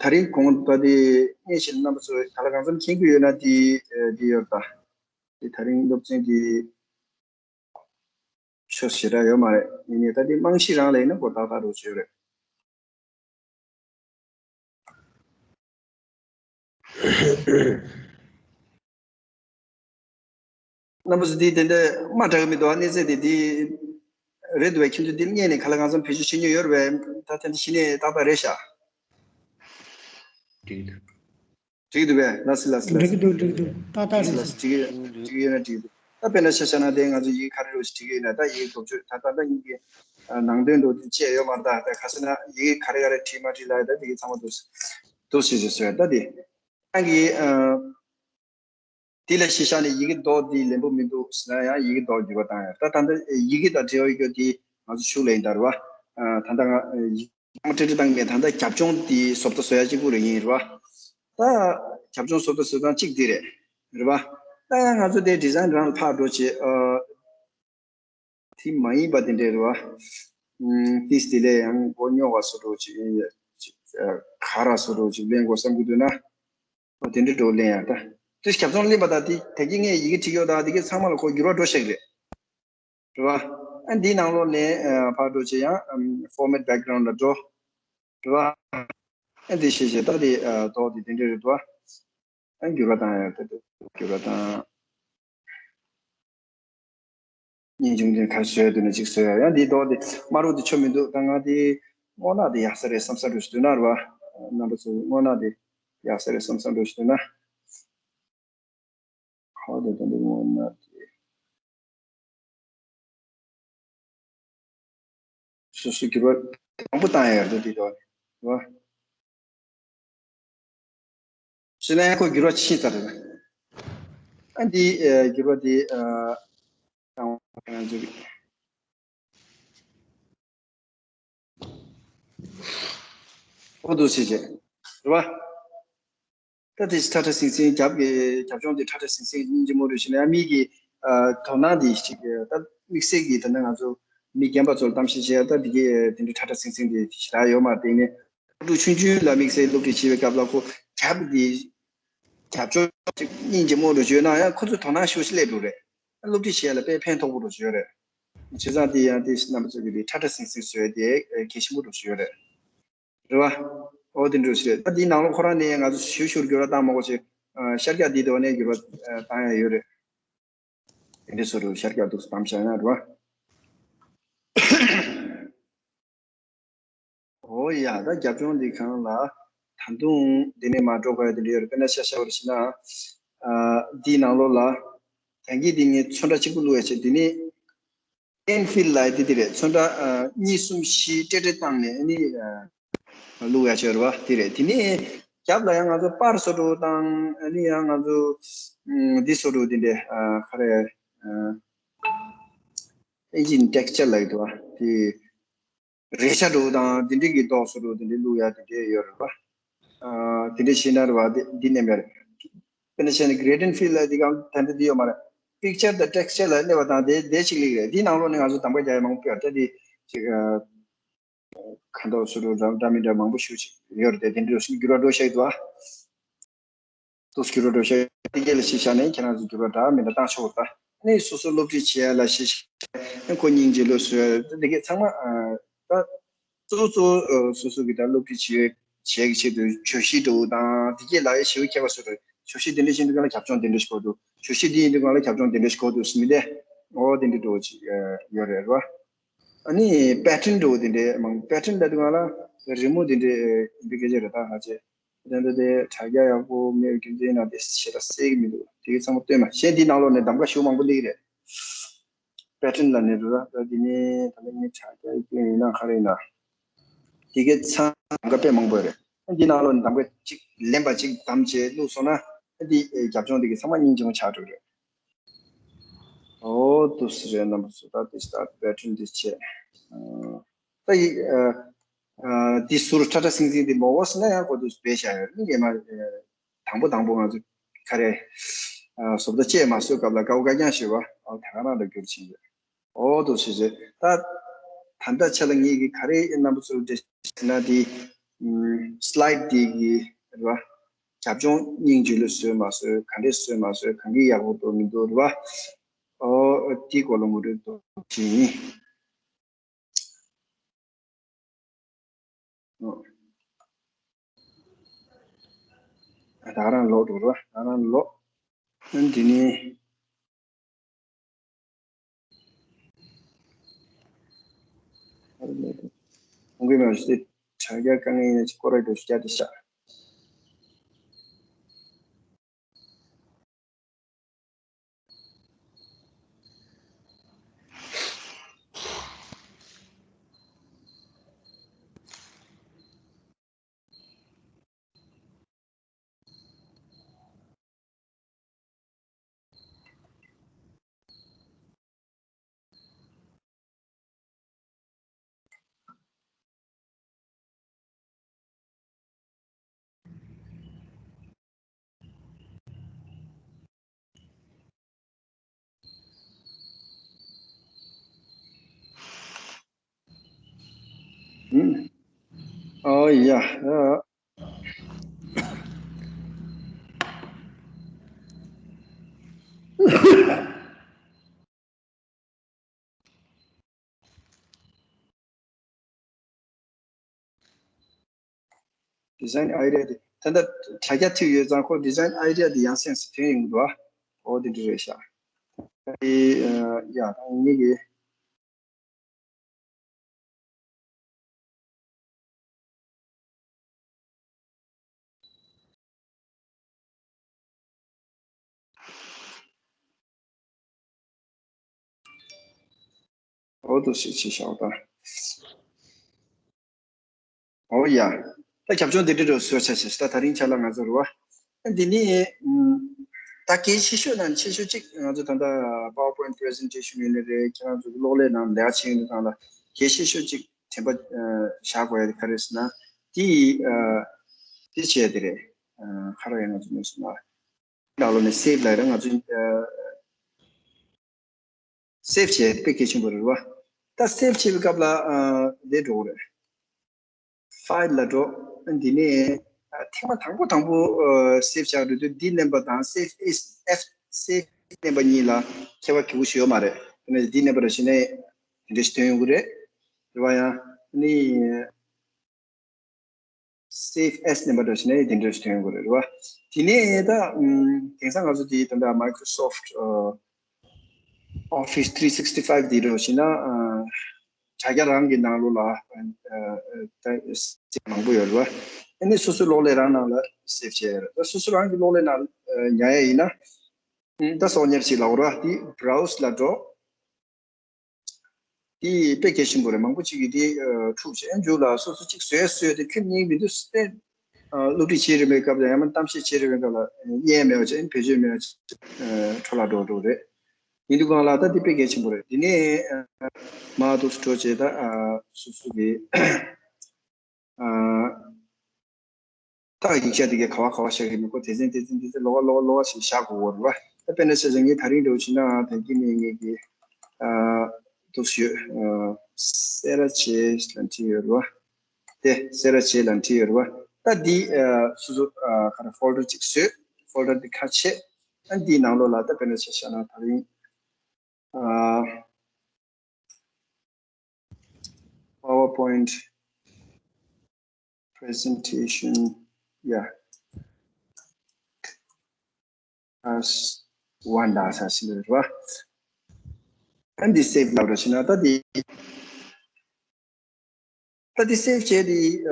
ད་རིང་གོང་ད་དེ་སྙན་ཞིང་རྣམ་པ་ཚོས་ག་ལ་གང་འཚམ་མཁྱེན་གྱི་ཡོད་ན་དེ་དེ་ཡོད་ད། དེ་ད་རིང་སློབ་ཚན་དེ་ཤོ་ཞེ་དྲག་ཡོད་མ་རེད། ཡིན་ནའི་ད་དེ་རྨང་གཞི་རང་ལ་ཡིན་ན་གོ་ཏག་ཏག་རོགས་བྱོས་རེད། རྣམ་པ་ཚོ་འདི་དེ་འདྲ་མ་དྲག་གི་མི་འདུག་ཨ། གནས་ཚད་དེ་འདི་རེད་འདུག་བས། ཁྱེད་ཚོ་འདི་སྔས་ནས་ག་ལ་གང་འཚམ་བེད་སྤྱོད་བྱེད་མྱོང་ཡོད་རེད་བས། ད་ཐེངས་འདི་ཤི་ནས་ཏག་ཏག་རེད་ཤག་འགྲིག་འདུག་འགྲིག་འདུག་བས། ལགས་སེ་ལགས་སེ་ལགས་སེ། འགྲིག་འདུག་འགྲིག་འདུག་ཏག་ཏག་རེད། ལགས་སེ། འགྲིག་ཡོད་འགྲིག་ཡོད་ན་འགྲིག་འདུག་ད་དཔེར་ན་ཆ་བཞག་ན་དེ་ང་ཚོ་ཡི་གེ་ག་རེ་རེད་ཅིག་བྲིས་ཀྱི་ཡོད་ན། ད་ཡི་གེ་དོག་བཅོས་ད་ད་ལྟ་ཡི་གེ་ནང་དོན་འགྲོ་དུས་བཅད་ཡོད་མ་རེད། ད་ད་ག་ཟེར་ན་ཡི་གེ་ག་རེ་ག་རེ་བྲིས་མ་བྲིས་ལ་ད་དེ་གི་ཚང་མ་འདུག་འདུག་ཟེར་ཟེར་ཟེར། ད་དེ་ཁྱེད་རང་གིས། ཨ། དེ་ལ་གཞི་བཞག་ནས་ཡི་གེ་མདོག་འདི་ལེན་པོ་མི་འདུག་ཟེར་ན་ཡང་ཡི་གེ་མདོག་འགྱུར་བ་བཏང་ཡ། ད་ད་ལྟ་ཡི་གེ་དང་འབྲེལ་བ་ཡོད་རྒྱུ་དེ་ང་ཚོ་ཤུགས་ལ་ཡིན་ད་རེད་བ། ཨ། ད་ལྟ་ང་ཡི་གེ་ཏྲི་ཏྲི་བཏང་མེད། ད་ལྟ་རྒྱབ་ལྗོངས་དེ་བཟོ་ལྟ་བཟོ་ཡ་གཅིག་པུ་རེད་ཡིན་རེད་བ། ད་རྒྱབ་ལྗོངས་བཟོ་ལྟ་བཟོ་སྟངས་གཅིག་དེ་རེད། རེད་བ། ད་ཡང་ང་ཚོ་དེ་ཌི་ཛའིན་རང་ལ་ཕར་འགྲོ་བྱེད། ཨ། དེ་མ་ཡིན་པ་དེ་འདྲས་རེད་བ། ཨུམ། ཏིས་དེ་ལས་ཡང་མགོ་རྙོག་པ་བཟོ་འགྲོ་བྱེད་ཡིན་ཡ། ཨ། ག་ར་བཟོ་འགྲོ་བྱེད་ལེན་དགོས་བསམ་གྱི་འདུག་ན། འོ་དེ་འདྲའི་འགྲོ་ལེན་ཡང་ད། དེ་རྒྱབ་ལྗོངས་གླེང་པ་དང་དེ་དེ་གི་ངས་ཡི་གེ་བྲིས་ཡོད་དང་དེ་གི་ཚང་མ་ལ་ཁོ་འགྱུར་བ་འགྲོ་ཤེས་ཀྱི་རེད། རེད་བ། ཨ་འདིའི་ནང་ལོགས་ནས་ཨ་ཕར་འགྲོ་བྱེད་ཡང་ཨམ་format background ལ་འགྲོ། རེད་བ། ཨ་འདི་ཤེས་བྱེད་ད་དེ་ཨ་ཏོག་དེ་དེ་འདྲའི་རེད་བ། ཨ་འགྱུར་བ་བཏང་ཡང་ད་དེ་འགྱུར་བ་བཏང་། སྙན་ཆུང་ཅན་ཁ་བཟོས་དུས་ནས་ཅིག་བཟོས་ཡ། ཡང་འདི་མདོག་འདི་དམར་པོ་འདི་ཆོ་མི་འདུག་ད་ང་འདི་སྔོ་ནག་འདི་ཡག་ས་རེད་བསམ་ས་འགྲོ་ཞིག་འདུག་ན་རེད་བ། རྣམ་པ་ཚོ་སྔོ་ནག་འདི་ཡག་ས་རེད་བསམ་ས་འགྲོ་ཞིག་འདུག་ན། ཧོ་དེ་ད་འདི་སྔོ་ནག་འདི་སོ་སོ་འགྱུར་བ་དང་པོ་བཏང་ཡ་ཡོད་འདུག་འདི་འདྲ་བ། ཟེར་ན་ཡང་ཁོ་འགྱུར་བ་ཕྱིན་ཚར་རེད། ཨ་འདི་ཨ་འགྱུར་བ་འདི་ཨ་དང་ང་ཚོ་ཨོ་འདུག་ཟེར་བྱས་རེད་བ། ད་དེ་ཁྲ་ཁྲ་ཟིང་ཟིང་རྒྱབ་ཀྱི་རྒྱབ་ལྗོངས་དེ་ཁྲ་ཁྲ་ཟིང་ཟིང་སྙིང་རྗེ་མོ་རེད་ཞེ་ན་ཡང་མིག་གི་ཨ་དོ་སྣང་དེ་ཞིག་ད་དམིགས་བསལ་གྱི་ད་ནི་ང་ཚོ་མི་རྒན་པ་ཚོར་གཏམ་བཤད་བྱས་ད་འདི་གའི་དེ་འདྲའི་ཁྲ་ཁྲ་ཟིང་ཟིང་དེ་ཞེ་དྲག་ཡོད་མ་རེད། དེ་ནས་སློབ་ཕྲུག་ཆུང་ཆུང་ལ་དམིགས་བསལ་སློབ་ཁྲིད་བྱེད་པའི་སྐབས་ལ་ཁོ་རྒྱབ་དེ་རྒྱབ་ལྗོངས་ཅིག་སྙིང་རྗེ་མོ་རུ་བརྗོད་ན་ཡང་ཁོ་ཚོ་དོ་སྣང་ཤུགས་ཆེ་སླེབས་འགྲོ་རེད། སློབ་ཁྲིད་བྱེད་ཡ་ལ་དཔེ་ཕན་ཐོགས་པོ་རུ་བརྗོད་རེད། བྱས་ཙང་དེ་ཡང་དེ་རྣམ་པ་ཚོ་གི་དེ་ཁྲ་ཁྲ་ཟིང་ཟིང་བཟོས་ཏེ་གལ་ཆེན་པོ་རུ་བརྗོད་རེད། རེད་བ། འོ་དེ་འདྲ་ཞིག་རེད། ད་འདིའི་ནང་ལོགས་ཁོ་རང་ནས་ང་ཚོ་ཞུ་ཞུར་འགྱུར་བ་བཏང་མ་དགོས་ཆེ། ཤར་རྒྱག་འདིའི་ཐོག་ནས་འགྱུར་བ་བཏང་ཡ་ཡོད་རེད། དེ་འདྲ་བཟོ་འདྲ་ཤར་རྒྱག་འདུག་བཏང་བཞག་ན་རེད་བ། འོ་ཡ་ད་རྒྱབ་ལྗོངས་འདི་གང་ལ་ད་དུང་འདི་ནས་མ་འགྲོ་དགོས་ཡ་དེ་འདྲ་ཡོད་རེད། དཔེར་ན་ཤ་ཤ་བར་ཕྱིན་ན། འདིའི་ནང་ལོགས་ལ་ད་གིན་འདི་ངས་ཚོན་ཁྲ་གཅིག་པུ་བླུགས་ཡ་བྱས། འདི་ནི། ཨེན་ཕིལ་ལ་དེ་དེ་རེད། ཚོན་ཁྲ་ཨ་གཉིས་གསུམ་བཞི་སྤྲེལ་སྤྲེལ་བཏང་ནས་ཨ་ནི་ཨ་བླུག་ཡ་ཆོད་རེད་བ། དེ་རེད། དེ་ནས་རྒྱབ་ལ་ཡང་ང་ཚོ་པར་བཟོ་འདྲ་དང་ཨ་ནི་ཡང་ང་ཚོ་ཨམ་འདི་བཟོ་འདྲ་དེ་འདྲས་ཨ་ག་རེ་ཨ་ ཨིན་ཇི་ནི་ཊེག་སི་ཅར་ལབ་ཀྱི་འདུག་བ། དེ་རེག་བྱ་འདྲ་བོ་དང་དེ་འདྲའི་གི་རྡོག་སོ་འདྲ་བོ་དེ་འདྲའི་བླུག་ཡ་དེ་འདྲའི་ཡོད་རེད་བ། ཨ་དེ་འདྲའི་ཤེས་ན་རེད་བ། དེ་འདི་ནས་མེད་རེད། དཔེར་ན་བཤད་ན་གི་རེ་ཌི་ཡན་ཕིལ་ལབ་དེ་གང་ད་ལྟ་འདི་ཡོད་མ་རེད། པིག་ཅར་དང་ཊེག་སི་ཅར་ལ་གནས་པ་དང་དེ་དེ་གཅིག་ལེགས་རེད། འདིའི་ནང་ལོགས་ནས་ང་ཚོ་གདམ་ག་རྒྱག་ཡ་མང་པོ་ཡོད་རེད། དེ་གཅིག་ཨ་ཁ་མདོག་སོ་འདྲ་བོ་འདྲ་འདྲ་མི་འདྲ་མང་པོ་ཞིག་ཡོད་རེད་དེ། དེ་འདྲ་ཞིག་འགྱུར་བ་འགྲོ་ཤེས་འདུག་ཨ། དུས་འགྱུར་བ་འགྲོ་ཤེས་དེ་གས་ལ་གཞི་བཞག་ནས་ཁྱེད་རང་ཚོ་འགྱུར་བ་འདྲ་མི་འདྲ་བཏང་ཆོག་པ། ཨ་ནི་སོ་སོ་སློབ་ཁྲིད་བྱེད་ཡ་ལ་གཞི་བཞག་ནས་ཁོ་སྙིང་རྗེ་ལོས་བཟོ་ཡ་དེ་གས་ཚང་མ་ཨ་ད་གཙོ་བོ་གཙོ་བོ་ཨ་སོ་སོ་གི་ད་སློབ་ཁྲིད་བྱེད་བྱེད་ཀྱི་ཆེད་དུ་བརྗོད་གཞི་འདྲ་བོ་དང་དེ་གས་ལ་ཡ་ཞེ་པོ་ཁྱད་པར་བཟོ་འདྲ། བརྗོད་གཞི་དེ་འདྲ་བཞིན་དུ་གང་ལ་ཁྱབ་ཆུང་དེ་འདྲ་ཞིག་གོ་འདུག་བརྗོད་གཞི་འདི་ཡིན་དུས་གང་ལ་ཁྱབ་ཆུང་དེ་འདྲ་ཞིག་གོ་འདུག་ཟེར་མི་དེ། འོ་དེ་འདྲ་འདྲ་བོ་ཅིག་ཡོད་རེད་རེད་བ། ཨ་ནི་པེ་ཊན་འདྲ་བོ་དེ་འདྲའི་མང་པེ་ཊན་ལབ་དུས་གང་ལ་རི་མོ་དེ་འདྲའི་འདི་སྐད་ཆ་རེད་ད་ཧ་ཅེ། དེ་འདྲ་དེ་དྲ་རྒྱ་ཡག་པོ་མེད་རྒྱུ་མཚན་ཡིན་ན་དེ་ཞེ་དྲག་གསལ་གི་མི་འདུག་དེ་གི་ཚང་མ་སྟོན་མ་གཞན་འདི་ནང་ལོགས་ནས་གདམ་ག་ཞུ་མང་པོ་སླེབས་ཀྱི་རེད། པེ་ཊན་ལབ་ནས་འགྲོ་ར་ད་དེ་ནས་ད་ལྟ་ངས་དྲ་རྒྱ་ཡིག་སྟོན་ཡིན་ན་ག་རེ་ཡིན་ན། དེ་གའི་ཚང་ག་དཔེ་མང་པོ་རེད། འདི་ནང་ལོགས་ནས་གདམ་ག་གཅིག་ལེན་པ་གཅིག་བདམས་བྱས་བླུགས་སོང་ན་འདི་རྒྱབ་ལྗོངས་འདི་གའི་ཚང་མ་སྙིང་རྗེ་མོ་ཆགས་འགྲོ་གི་རེད། འོ་དུ་སི་རེད་རྣམ་པ་ཚོ། ད་དེ་ལྟར་པེ་ཊན་འདི་བྱས། ད་ཡིག་འདི་ཟུར་ཁྲ་ཁྲ་སིང་སིང་འདི་མོ་བོ་སི་ན་ཡང་གོ་དུ་སྤེལ་བྱ་ཡོད་ནི་ངས་མ། དང་པོ་དང་པོ་ང་ཚོ་ག་རེ། ཨ་བཟོ་ལྟ་བཅས་མ་བཟོས་སྐབས་ལ་དགའ་བོ་དགའ་རྐྱང་ཞེས་པ་ཨ་ད་ག་རང་ལ་བསྒྱུར་ཕྱིན་ཡོད། འོ་དོ་ཞེས་བྱས་ད། ད་ལྟ་ཆ་ལ་ངེད་ཀྱི་ག་རེ་རྣམ་པ་ཚོར་འགྲེལ་བཤད་ན་དེ། སི་ལའེ་ཌི་དེ་གི་རེད་བ། རྒྱབ་ལྗོངས་སྙིང་རྗེ་ལོས་བཟོས་མ་བཟོས་ག་འདྲས་བཟོས་མ་བཟོས་གང་གི་ཡག་པོ་འདུག་མི་འདུག་རེད་བ། འོ་དེའི་སྐོར་ལ་ངོ་སྤྲོད་ཏོག་ཙམ་ཡིན། ཨ། ད་རང་ལོག་འགྲོ་ར། ད་རང་ལོག་ཨ་འདི་ནི། ཁོང་གིས་མ་ཞུ་དེ་དྲ་རྒྱ་དཀའ་ངལ་ཡིན་ན་ཅིག་སྐོར་ར་འགྲོ་ཞུ་རྒྱ་དེ་བཞག་ཨོ་ཡ། ཌི་ཛའིན་ཨའི་ཌི་ཡ་དེ་ད་ལྟ་དྲ་རྒྱ་ཐིག་ཡོད་ཙང་ཁོ་ཌི་ཛའིན་ཨའི་ཌི་ཡ་དེ་ཡང་སེམས་སུ་ཐོན་ཡོང་གི་འདུག་ཨ། ཨོ་དེ་འདྲ་རེད་ཤག་ཨེ་ཡ་ད་ངེད་ཀྱི། ཨོ་དོ་ཞིག་ཅིག་བཞག་ད། ཨོ་ཡ། ད་ཁྱབ་ཆུང་འདི་འདྲ་རུ་བཟོས་ཆ་ཞིག་ད་དེ་རིང་ཆ་ལ་ང་ཚོ་རུ་བ། འདི་ནི་ད་གལ་ཆེ་ཤོས་ནང་ཆེ་ཤོས་གཅིག་ང་ཚོ་ད་ལྟ་PowerPoint presentation ཡིན་ནི་རེད། ཁྱེད་རང་ཚོ་གི་གློག་ཀླད་ནང་ལས་ཀ་བྱེད་ཡོང་དུས་སྒང་ལ་གལ་ཆེ་ཤོས་གཅིག་དྲན་པ་བཞག་དགོས་ཡ་དེ་ག་རེ་ཟེར་ན་དེ་དེ་བྱས་དེ་རེད། ཁ་ར་ཡ་ང་ཚོ་མི་སོང་ན། ནང་ལོགས་ནས་སེབ་ལབ་ཡ་ང་ཚོ་སེབ་བྱས་དཔེ་གལ་ཆེན་པོ་རེད་བ། ད་སེབ་བྱེད་པའི་སྐབས་ལ་འདི་འགྲོ་གི་རེད། ཕའིལ་ལ་འགྲོ། འདི་ནས་ཐེངས་མ་དང་པོ་དང་པོ་སེབ་བྱ་འགྲོ་དུས་འདི་མནན་པ་དང་སེབ་ཨེས་སེབ་མནན་པ་གཉིས་ལ་ཁྱད་པར་གི་པོ་ཞིག་ཡོད་མ་རེད། དེ་ནས་འདི་མནན་པ་རེ་བྱས་ནས་འདི་འདྲ་ཞིག་ཐོན་ཡོང་གི་རེད། རེད་བ། ཡང་ནི། སེབ་ཨེས་མནན་པ་འདྲ་བྱས་ནས་དེ་འདྲ་ཞིག་ཐོན་ཡོང་གི་རེད་བ། དེ་ནས་ད་དེང་སང་ང་ཚོ་དེ་ད་ལྟ་Microsoft Office three sixty five དེ་འདྲ་བྱས་ན་དྲ་རྒྱ་རང་གི་ནང་ལོགས་ལ་ད་སེབ་མང་པོ་ཡོད་རེད་བ། ཨ་ནི་སོ་སོའི་གློག་ཀླད་རང་ནང་ལ་སེབ་བྱས་ཡོད་རེད། ད་སོ་སོ་རང་གི་གློག་ཀླད་ནང་ཉར་ཡ་ཡིན་ན་ད་གསོག་ཉར་བྱེད་ལབ་ར། དེ་Browse ལ་འགྲོ། དེ་དཔེ་གལ་ཆེན་པོ་རེད། མང་པོ་ཅིག་གིས་དེ་འཁྲུག་བྱས་མཇུག་ལ་སོ་སོ་གཅིག་བཟོས་བཟོས་ཏེ་ཁྱོན་ཉིད་མི་འདུག་སྟེ། སློབ་ཁྲིད་བྱེད་རིམ་པའི་སྐབས་དང་ཡང་ན་གཏམ་བཤད་བྱེད་རིམ་པའི་སྐབས་ལ་དབྱེ་མེད་པ་བྱས་བེད་སྤྱོད་མེད་པ་བྱས་འཕྲོ་བརླག་འགྲོ་འགྲོ་རེད། ཡིན་དུས་གང་ལ་ད་འདི་དཔེ་གལ་ཆེན་པོ་རེད། དེ་ནས་ཨ་མ་འདུག་སྤྲོ་བྱས་ད་ཨ་སོ་སོ་གི་ཨ་ད་ཡིག་ཆ་དེ་གའི་ག་བ་ག་བ་བཞག་གི་མི་ཁོ་དེ་ཚན་དེ་ཚན་དེ་ཚན་ལོགས་ཀ་ལོགས་ཀ་ལོགས་ཀ་ཞིག་བཞག་དགོས་རེད་བ། ད་དཔེར་ན་ཆ་བཞག་ངས་ད་རིང་འདྲ་བོ་བྱས་ན་ད་གིན་ནས་ངས་ཀྱི་ཨ་འདུག་ཡོད། ཨ་སེ་ར་བྱེས་ལ་བྲིས་ཡོད་རེད་བ། དེ་སེ་ར་བྱེས་ལ་བྲིས་ཡོད་རེད་བ། ད་འདི་ཨ་སོ་སོ་ཨ་ག་རེ་ཕོལ་ཌར་གཅིག་བཟོས། ཕོལ་ཌར་འདི་ཁ་ཕྱེ། ཨ་འདིའི་ནང་ལོགས་ལ་ད་དཔེར་ན་ཆ་བཞག་ན་ད་རིང་ཨ་PowerPoint presentation, yeah, as one ལ་ས་ཞིག་རེད་བ། ཨ་འདི་སེབ་ལབ་རོགས་བྱས་ན་ད་འདི་ད་འདི་སེབ་བྱས་ཏེ་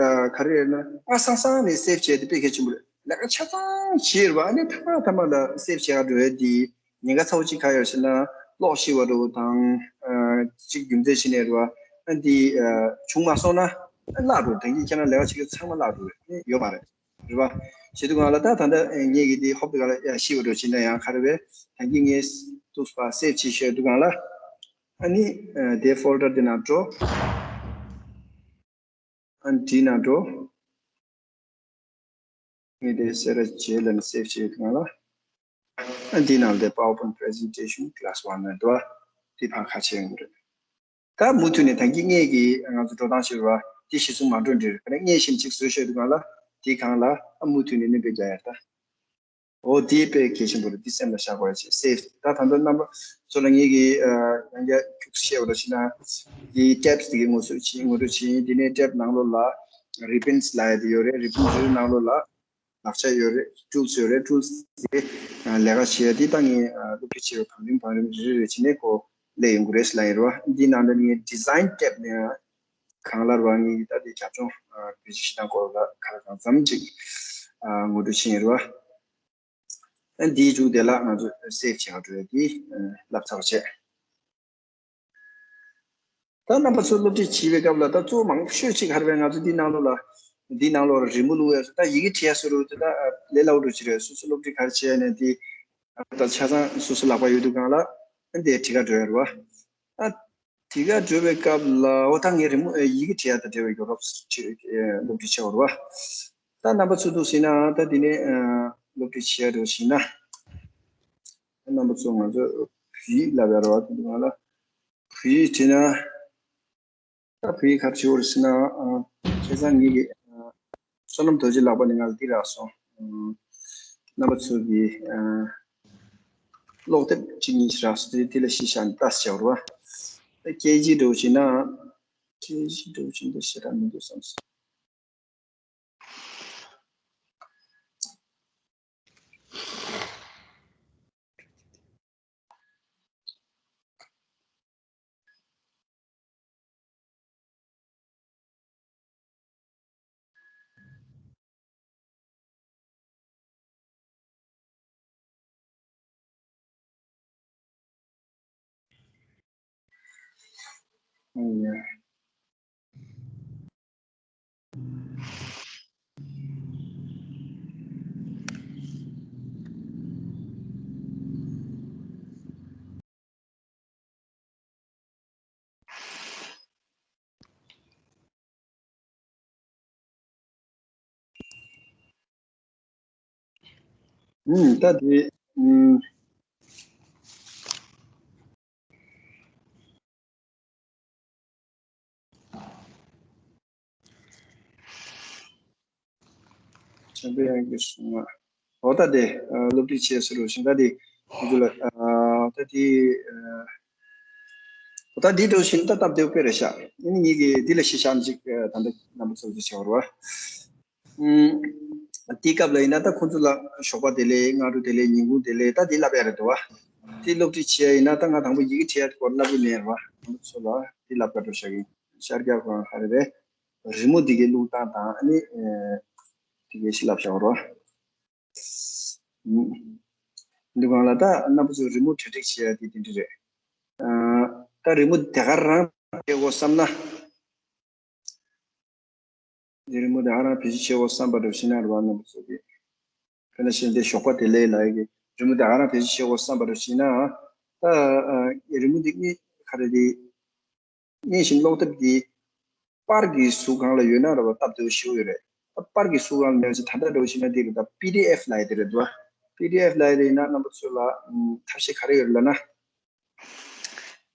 ཨ་ག་རེ་རེད་ན་ཨ་སང་སང་ནས་སེབ་བྱས་ཏེ་དཔེ་གལ་ཆེན་པོ་རེད། ལས་ཀ་ཆ་ཚང་བྱས་རེད་བ། ཨ་ནི་ཐ་མ་ཐ་མ་ལ་སེབ་བྱས་ཡག་འགྲོ་ཡ་འདི་ཉེན་ཁ་ཚ་བོ་གཅིག་ག་ཡོད་ཟེར་ན་གློག་ཤི་བ་འདྲ་བོ་དང་ཨ་གཅིག་རྒྱུ་མཚན་ཅིག་ནས་རེད་བ། ཨ་འདི་ཨ་བྱུང་མ་སོང་ན་ཨ་བརླག་འགྲོ། ད་གིན་ཁྱེད་རང་ལས་ཀ་བྱེད་མཁན་ཚང་མ་བརླག་འགྲོ་རེད། ཨ་ནི་ཡོད་མ་རེད། རེད་བ། བྱེད་དུས་གང་ལ་ད་ད་ལྟ་ངས་ཀྱི་དེ་ཧོབ་དེ་ག་ལ་ཡ་ཤི་བ་འགྲོ་བྱས་ན་ཡང་ག་རེ་བས། ད་གིན་ངས་ཏུས་པ་སེབ་བྱེད་ཤོད་དུས་གང་ལ་ཨ་ནི་ཨ་དེ་ཕོལ་ཌར་དེ་ནང་འགྲོ། ཨ་ནི་དེའི་ནང་འགྲོ། ངས་དེ་སེ་ར་བྱེས་ལ་ནི་སེབ་བྱེད་དུས་གང་ལ་ཨ་ནི་དེའི་ནང་དེ་PowerPoint presentation class one ལ་འགྲོ། དེ་ཕར་ཁ་ཕྱེ་ཡོང་གི་རེད། ད་མུ་མཐུད་ནས་ད་གིན་ངས་ཀྱི་ང་ཚོ་འགྲོ་སྟངས་ཤིག་རེད་བ། དེ་གཞི་བཟུང་མ་འགྲོ་འདྲ་རེད། ཁ་ནས་སྔས་ཤིག་ཅིག་བཟོས་ཤོད་དུས་གང་ལ་དེའི་སྒང་ལ་ཨ་མུ་མཐུད་ནས་སྣོན་པ་རྒྱག་ཡ་ད། འོ་དེ་དཔེ་གལ་ཆེན་པོ་རེད། དེ་སེམས་ལ་བཞག་དགོས་ཡ་ཅིག་སེབ། ད་ད་ལྟ་རྣམ་པ་ཚོ་ལ་ངས་ཀྱི་ཡང་བསྐྱར་ཁྱུག་ཙམ་བཤད་པ་འདྲ་བྱས་ན་དེའི་ཊེབ་སི་དེ་གའི་ངོ་སྤྲོད་བྱས། ངོ་སྤྲོད་བྱས། དེ་ནས་ཊེབ་ནང་ལོགས་ལ་རི་བན་སི་ལབ་ཡ་དེ་ཡོད་རེད། རི་བན་སི་རེ་རེ་ནང་ལོགས་ལ་ལག་ཆ་ཡོད་རེད། ཊུལ་སི་ཡོད་རེད། ཊུལ་སི་དེ་ལས་ཀ་བྱེད་ཡ་དེ་ད་ངས་སློབ་ཁྲིད་བྱེད་པའི་བང་རིམ་བང་རིམ་རེ་རེ་བྱས་ནས་ཁོ་སླེབས་ཡོང་གི་རེད་ཟེར་ལབ་ཡོད་རེད་བ། འདིའི་ནང་དུ་ངས་ཌི་ཛའིན་ཊེབ་ནས་གང་ལ་རེད་བ། ངས་ད་དེ་རྒྱབ་ལྗོངས་བེད་སྤྱོད་བྱེད་སྟངས་སྐོར་ལ་གང་ལ་གང་འཚམ་ཅིག་ངོ་སྤྲོད་བྱས་ཡོད་རེད་བ། ཨ་འདིའི་མཇུག་དེ་ལ་ང་ཚོ་སེབ་བྱེད་ག་འགྲོ་ཡ་དེ་ལབ་ཚར་བ་བྱས། ད་རྣམ་པ་ཚོ་སློབ་ཁྲིད་བྱེད་པའི་སྐབས་ལ་ད་གཙོ་བོ་མང་ཤོས་ཅིག་ག་རེ་རེད། ང་ཚོ་འདི་ནང་ལོགས་ལ་འདི་ནང་ལོགས་ལ་རི་མོ་བླུགས་ཡ་ད་ཡི་གེ་བྲིས་ཡ་བཟོ་འདྲ་བོ་དེ་ད་ལས་སླ་བོ་འདྲ་ཅིག་རེད། སོ་སོ་སློབ་ཁྲིད་ག་རེ་བྱེད་ཡ་ནས་དེ་ད་ཆ་ཚང་སོ་སོ་ལག་པ་ཡོད་དུས་གང་ལ་ཨ་འདི་བྲིས་ག་འགྲོ་ཡ་རེད་བ། ཨ་དེ་ག་འགྲོ་བའི་སྐབས་ལ་འོ་ད་ངས་རི་མོ་ཡི་གེ་བྲིས་ཡ་ད་འབྲེལ་བའི་ཡོ་རོབ་སློབ་ཁྲིད་བྱེད་འོ་རེད་བ། ད་རྣམ་པ་ཚོ་འདུག་ཟེར་ན་ད་དེ་ནས་སློབ་ཁྲིད་བྱེད་ཡ་འགྲོ་ཟེར་ན། རྣམ་པ་ཚོ་ང་ཚོ་བོད་ཡིག་ལབ་ཡ་རེད་བ། དེ་ང་ལ་བོད་ཡིག་བྲིས་ན་ད་བོད་ཡིག་ག་རེ་བྲིས་འོ་རེད་ཟེར་ན། བྱས་ཙང་ངེད་ཀྱི་བསོད་ནམས་རྡོ་རྗེ་ལགས་པ་ནས་ང་ལ་འདི་རག་སོང་། རྣམ་པ་ཚོ་གི་ཀློག་དེབ་གཅིག་གཉིས་ཤིག་རག་སོང་། དེ་དེ་ལ་གཞི་བཞག་ནས་ལྟ་ཟེར་བ་རེད་བ། ད་སྐད་ཆ་འདྲ་བོ་བྱས་ན་སྐད་ཆ་འདྲ་བོ་བྱས་ན་ད་ཞེ་དྲག་མི་འདུག་བསམ་སོང་། ཨུམ། ད་དེ་ཨུམ། ཆེན་པོ་ཡང་གི་སོང་ང་། འོ་ད་དེ་ཨ་སློབ་ཁྲིད་བྱེད་ཟེར་རོ་ཞིང་ད་དེ་ཁོང་ཚོ་ལ་ཨ་ད་དེ་ཨ་འོ་ད་དེ་འགྲོ་ཞིང་ད་སྟབས་བདེ་པོ་དཔེ་རེད་ཤག་ཨ་ནི་ངེད་ཀྱིས་འདི་ལ་གཞི་བཞག་ཅིག་ཨ་ད་ལྟ་རྣམ་པ་ཚོ་ཚོ་བྱེད་བར་བ། ཨུམ། དེའི་སྐབས་ལ་ཡིན་ན་ད་ཁོང་ཚོ་ལ་ཞོགས་པ་བདེ་ལེགས། སྔ་དྲོ་བདེ་ལེགས། ཉིན་གུང་བདེ་ལེགས། ད་དེ་ལབ་ཡ་རེད་འདུག་བ། དེ་སློབ་ཁྲིད་བྱེད་ཡ་ཡིན་ན་ད་ང་དང་པོ་ཡི་གེ་བྲིས་ཡ་སྐོར་ལབ་ཀྱི་མེད་རེད་བ། ཁོང་ཚོ་ལ་དེ་ལབ་ག་འགྲོ་བཞག་གི་ཡིན། ཤར་རྒྱག་གོང་ཧ་རེ་རེད། རི་མོ་འདི་གའི་བླུགས་སྟངས་དང་ཨ་ནི་ཨེ་འདི་གའི་ཞིག་ལབ་བཞག་རོགས། འདི་གང་ལ་ད་རྣམ་པ་ཚོས་རི་མོ་གྲ་སྒྲིག་བྱེད་ཡ་དེ་དེ་འདྲ་རེད། ཨ་ད་རི་མོ་དེ་ག་རང་བྱེད་དགོས་བསམ་ན། འདི་རི་མོ་དེ་ག་རང་བེད་སྤྱོད་བྱེད་དགོས་བསམ་པ་འདྲ་ཞིག་ན་རེད་བ། རྣམ་པ་ཚོ་གི་དཔེར་ན་ཤིང་རྟའི་ཞོགས་པ་བདེ་ལེགས་ལབ་ཡ་གི་རི་མོ་དེ་ག་རང་བེད་སྤྱོད་བྱེད་དགོས་བསམ་པ་འདྲ་ཞིག་ན། ད་རི་མོ་འདི་གཉིས་ག་རེ་རེད། སྙན་ཞིང་ཀློག་དེབ་འདི་པར་གྱི་གཟུགས་སྒང་ལ་ཡོད་ན་ར་བ་སྟབས་བདེ་བོ་ཞེ་པོ་ཡོད་རེད། ད་པར་གྱི་གཟུགས་སྒང་ལ་མེད་པ་ཅིག་ད་ལྟ་འདྲ་བོ་ཞིག་ན་འདི་རེད། ད་པི་ཌི་ཨེཕ་ལབ་ཡ་དེ་རེད་འདུག་པི་ཌི་ཨེཕ་ལབ་ཡ་དེ་ཡིན་ན་རྣམ་པ་ཚོ་ལ་ཨམ་ཐབས་ཤེས་ག་རེ་ཡོད་རེད་ལབ་ན།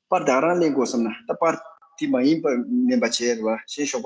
པར་ད་ག་རང་ལེན་དགོས་བསམ་ན་ད་པར་དེ་མ་ཡིན་པ་མིན་པ་བྱས་རེད་བ། གཞན་ཞོགས་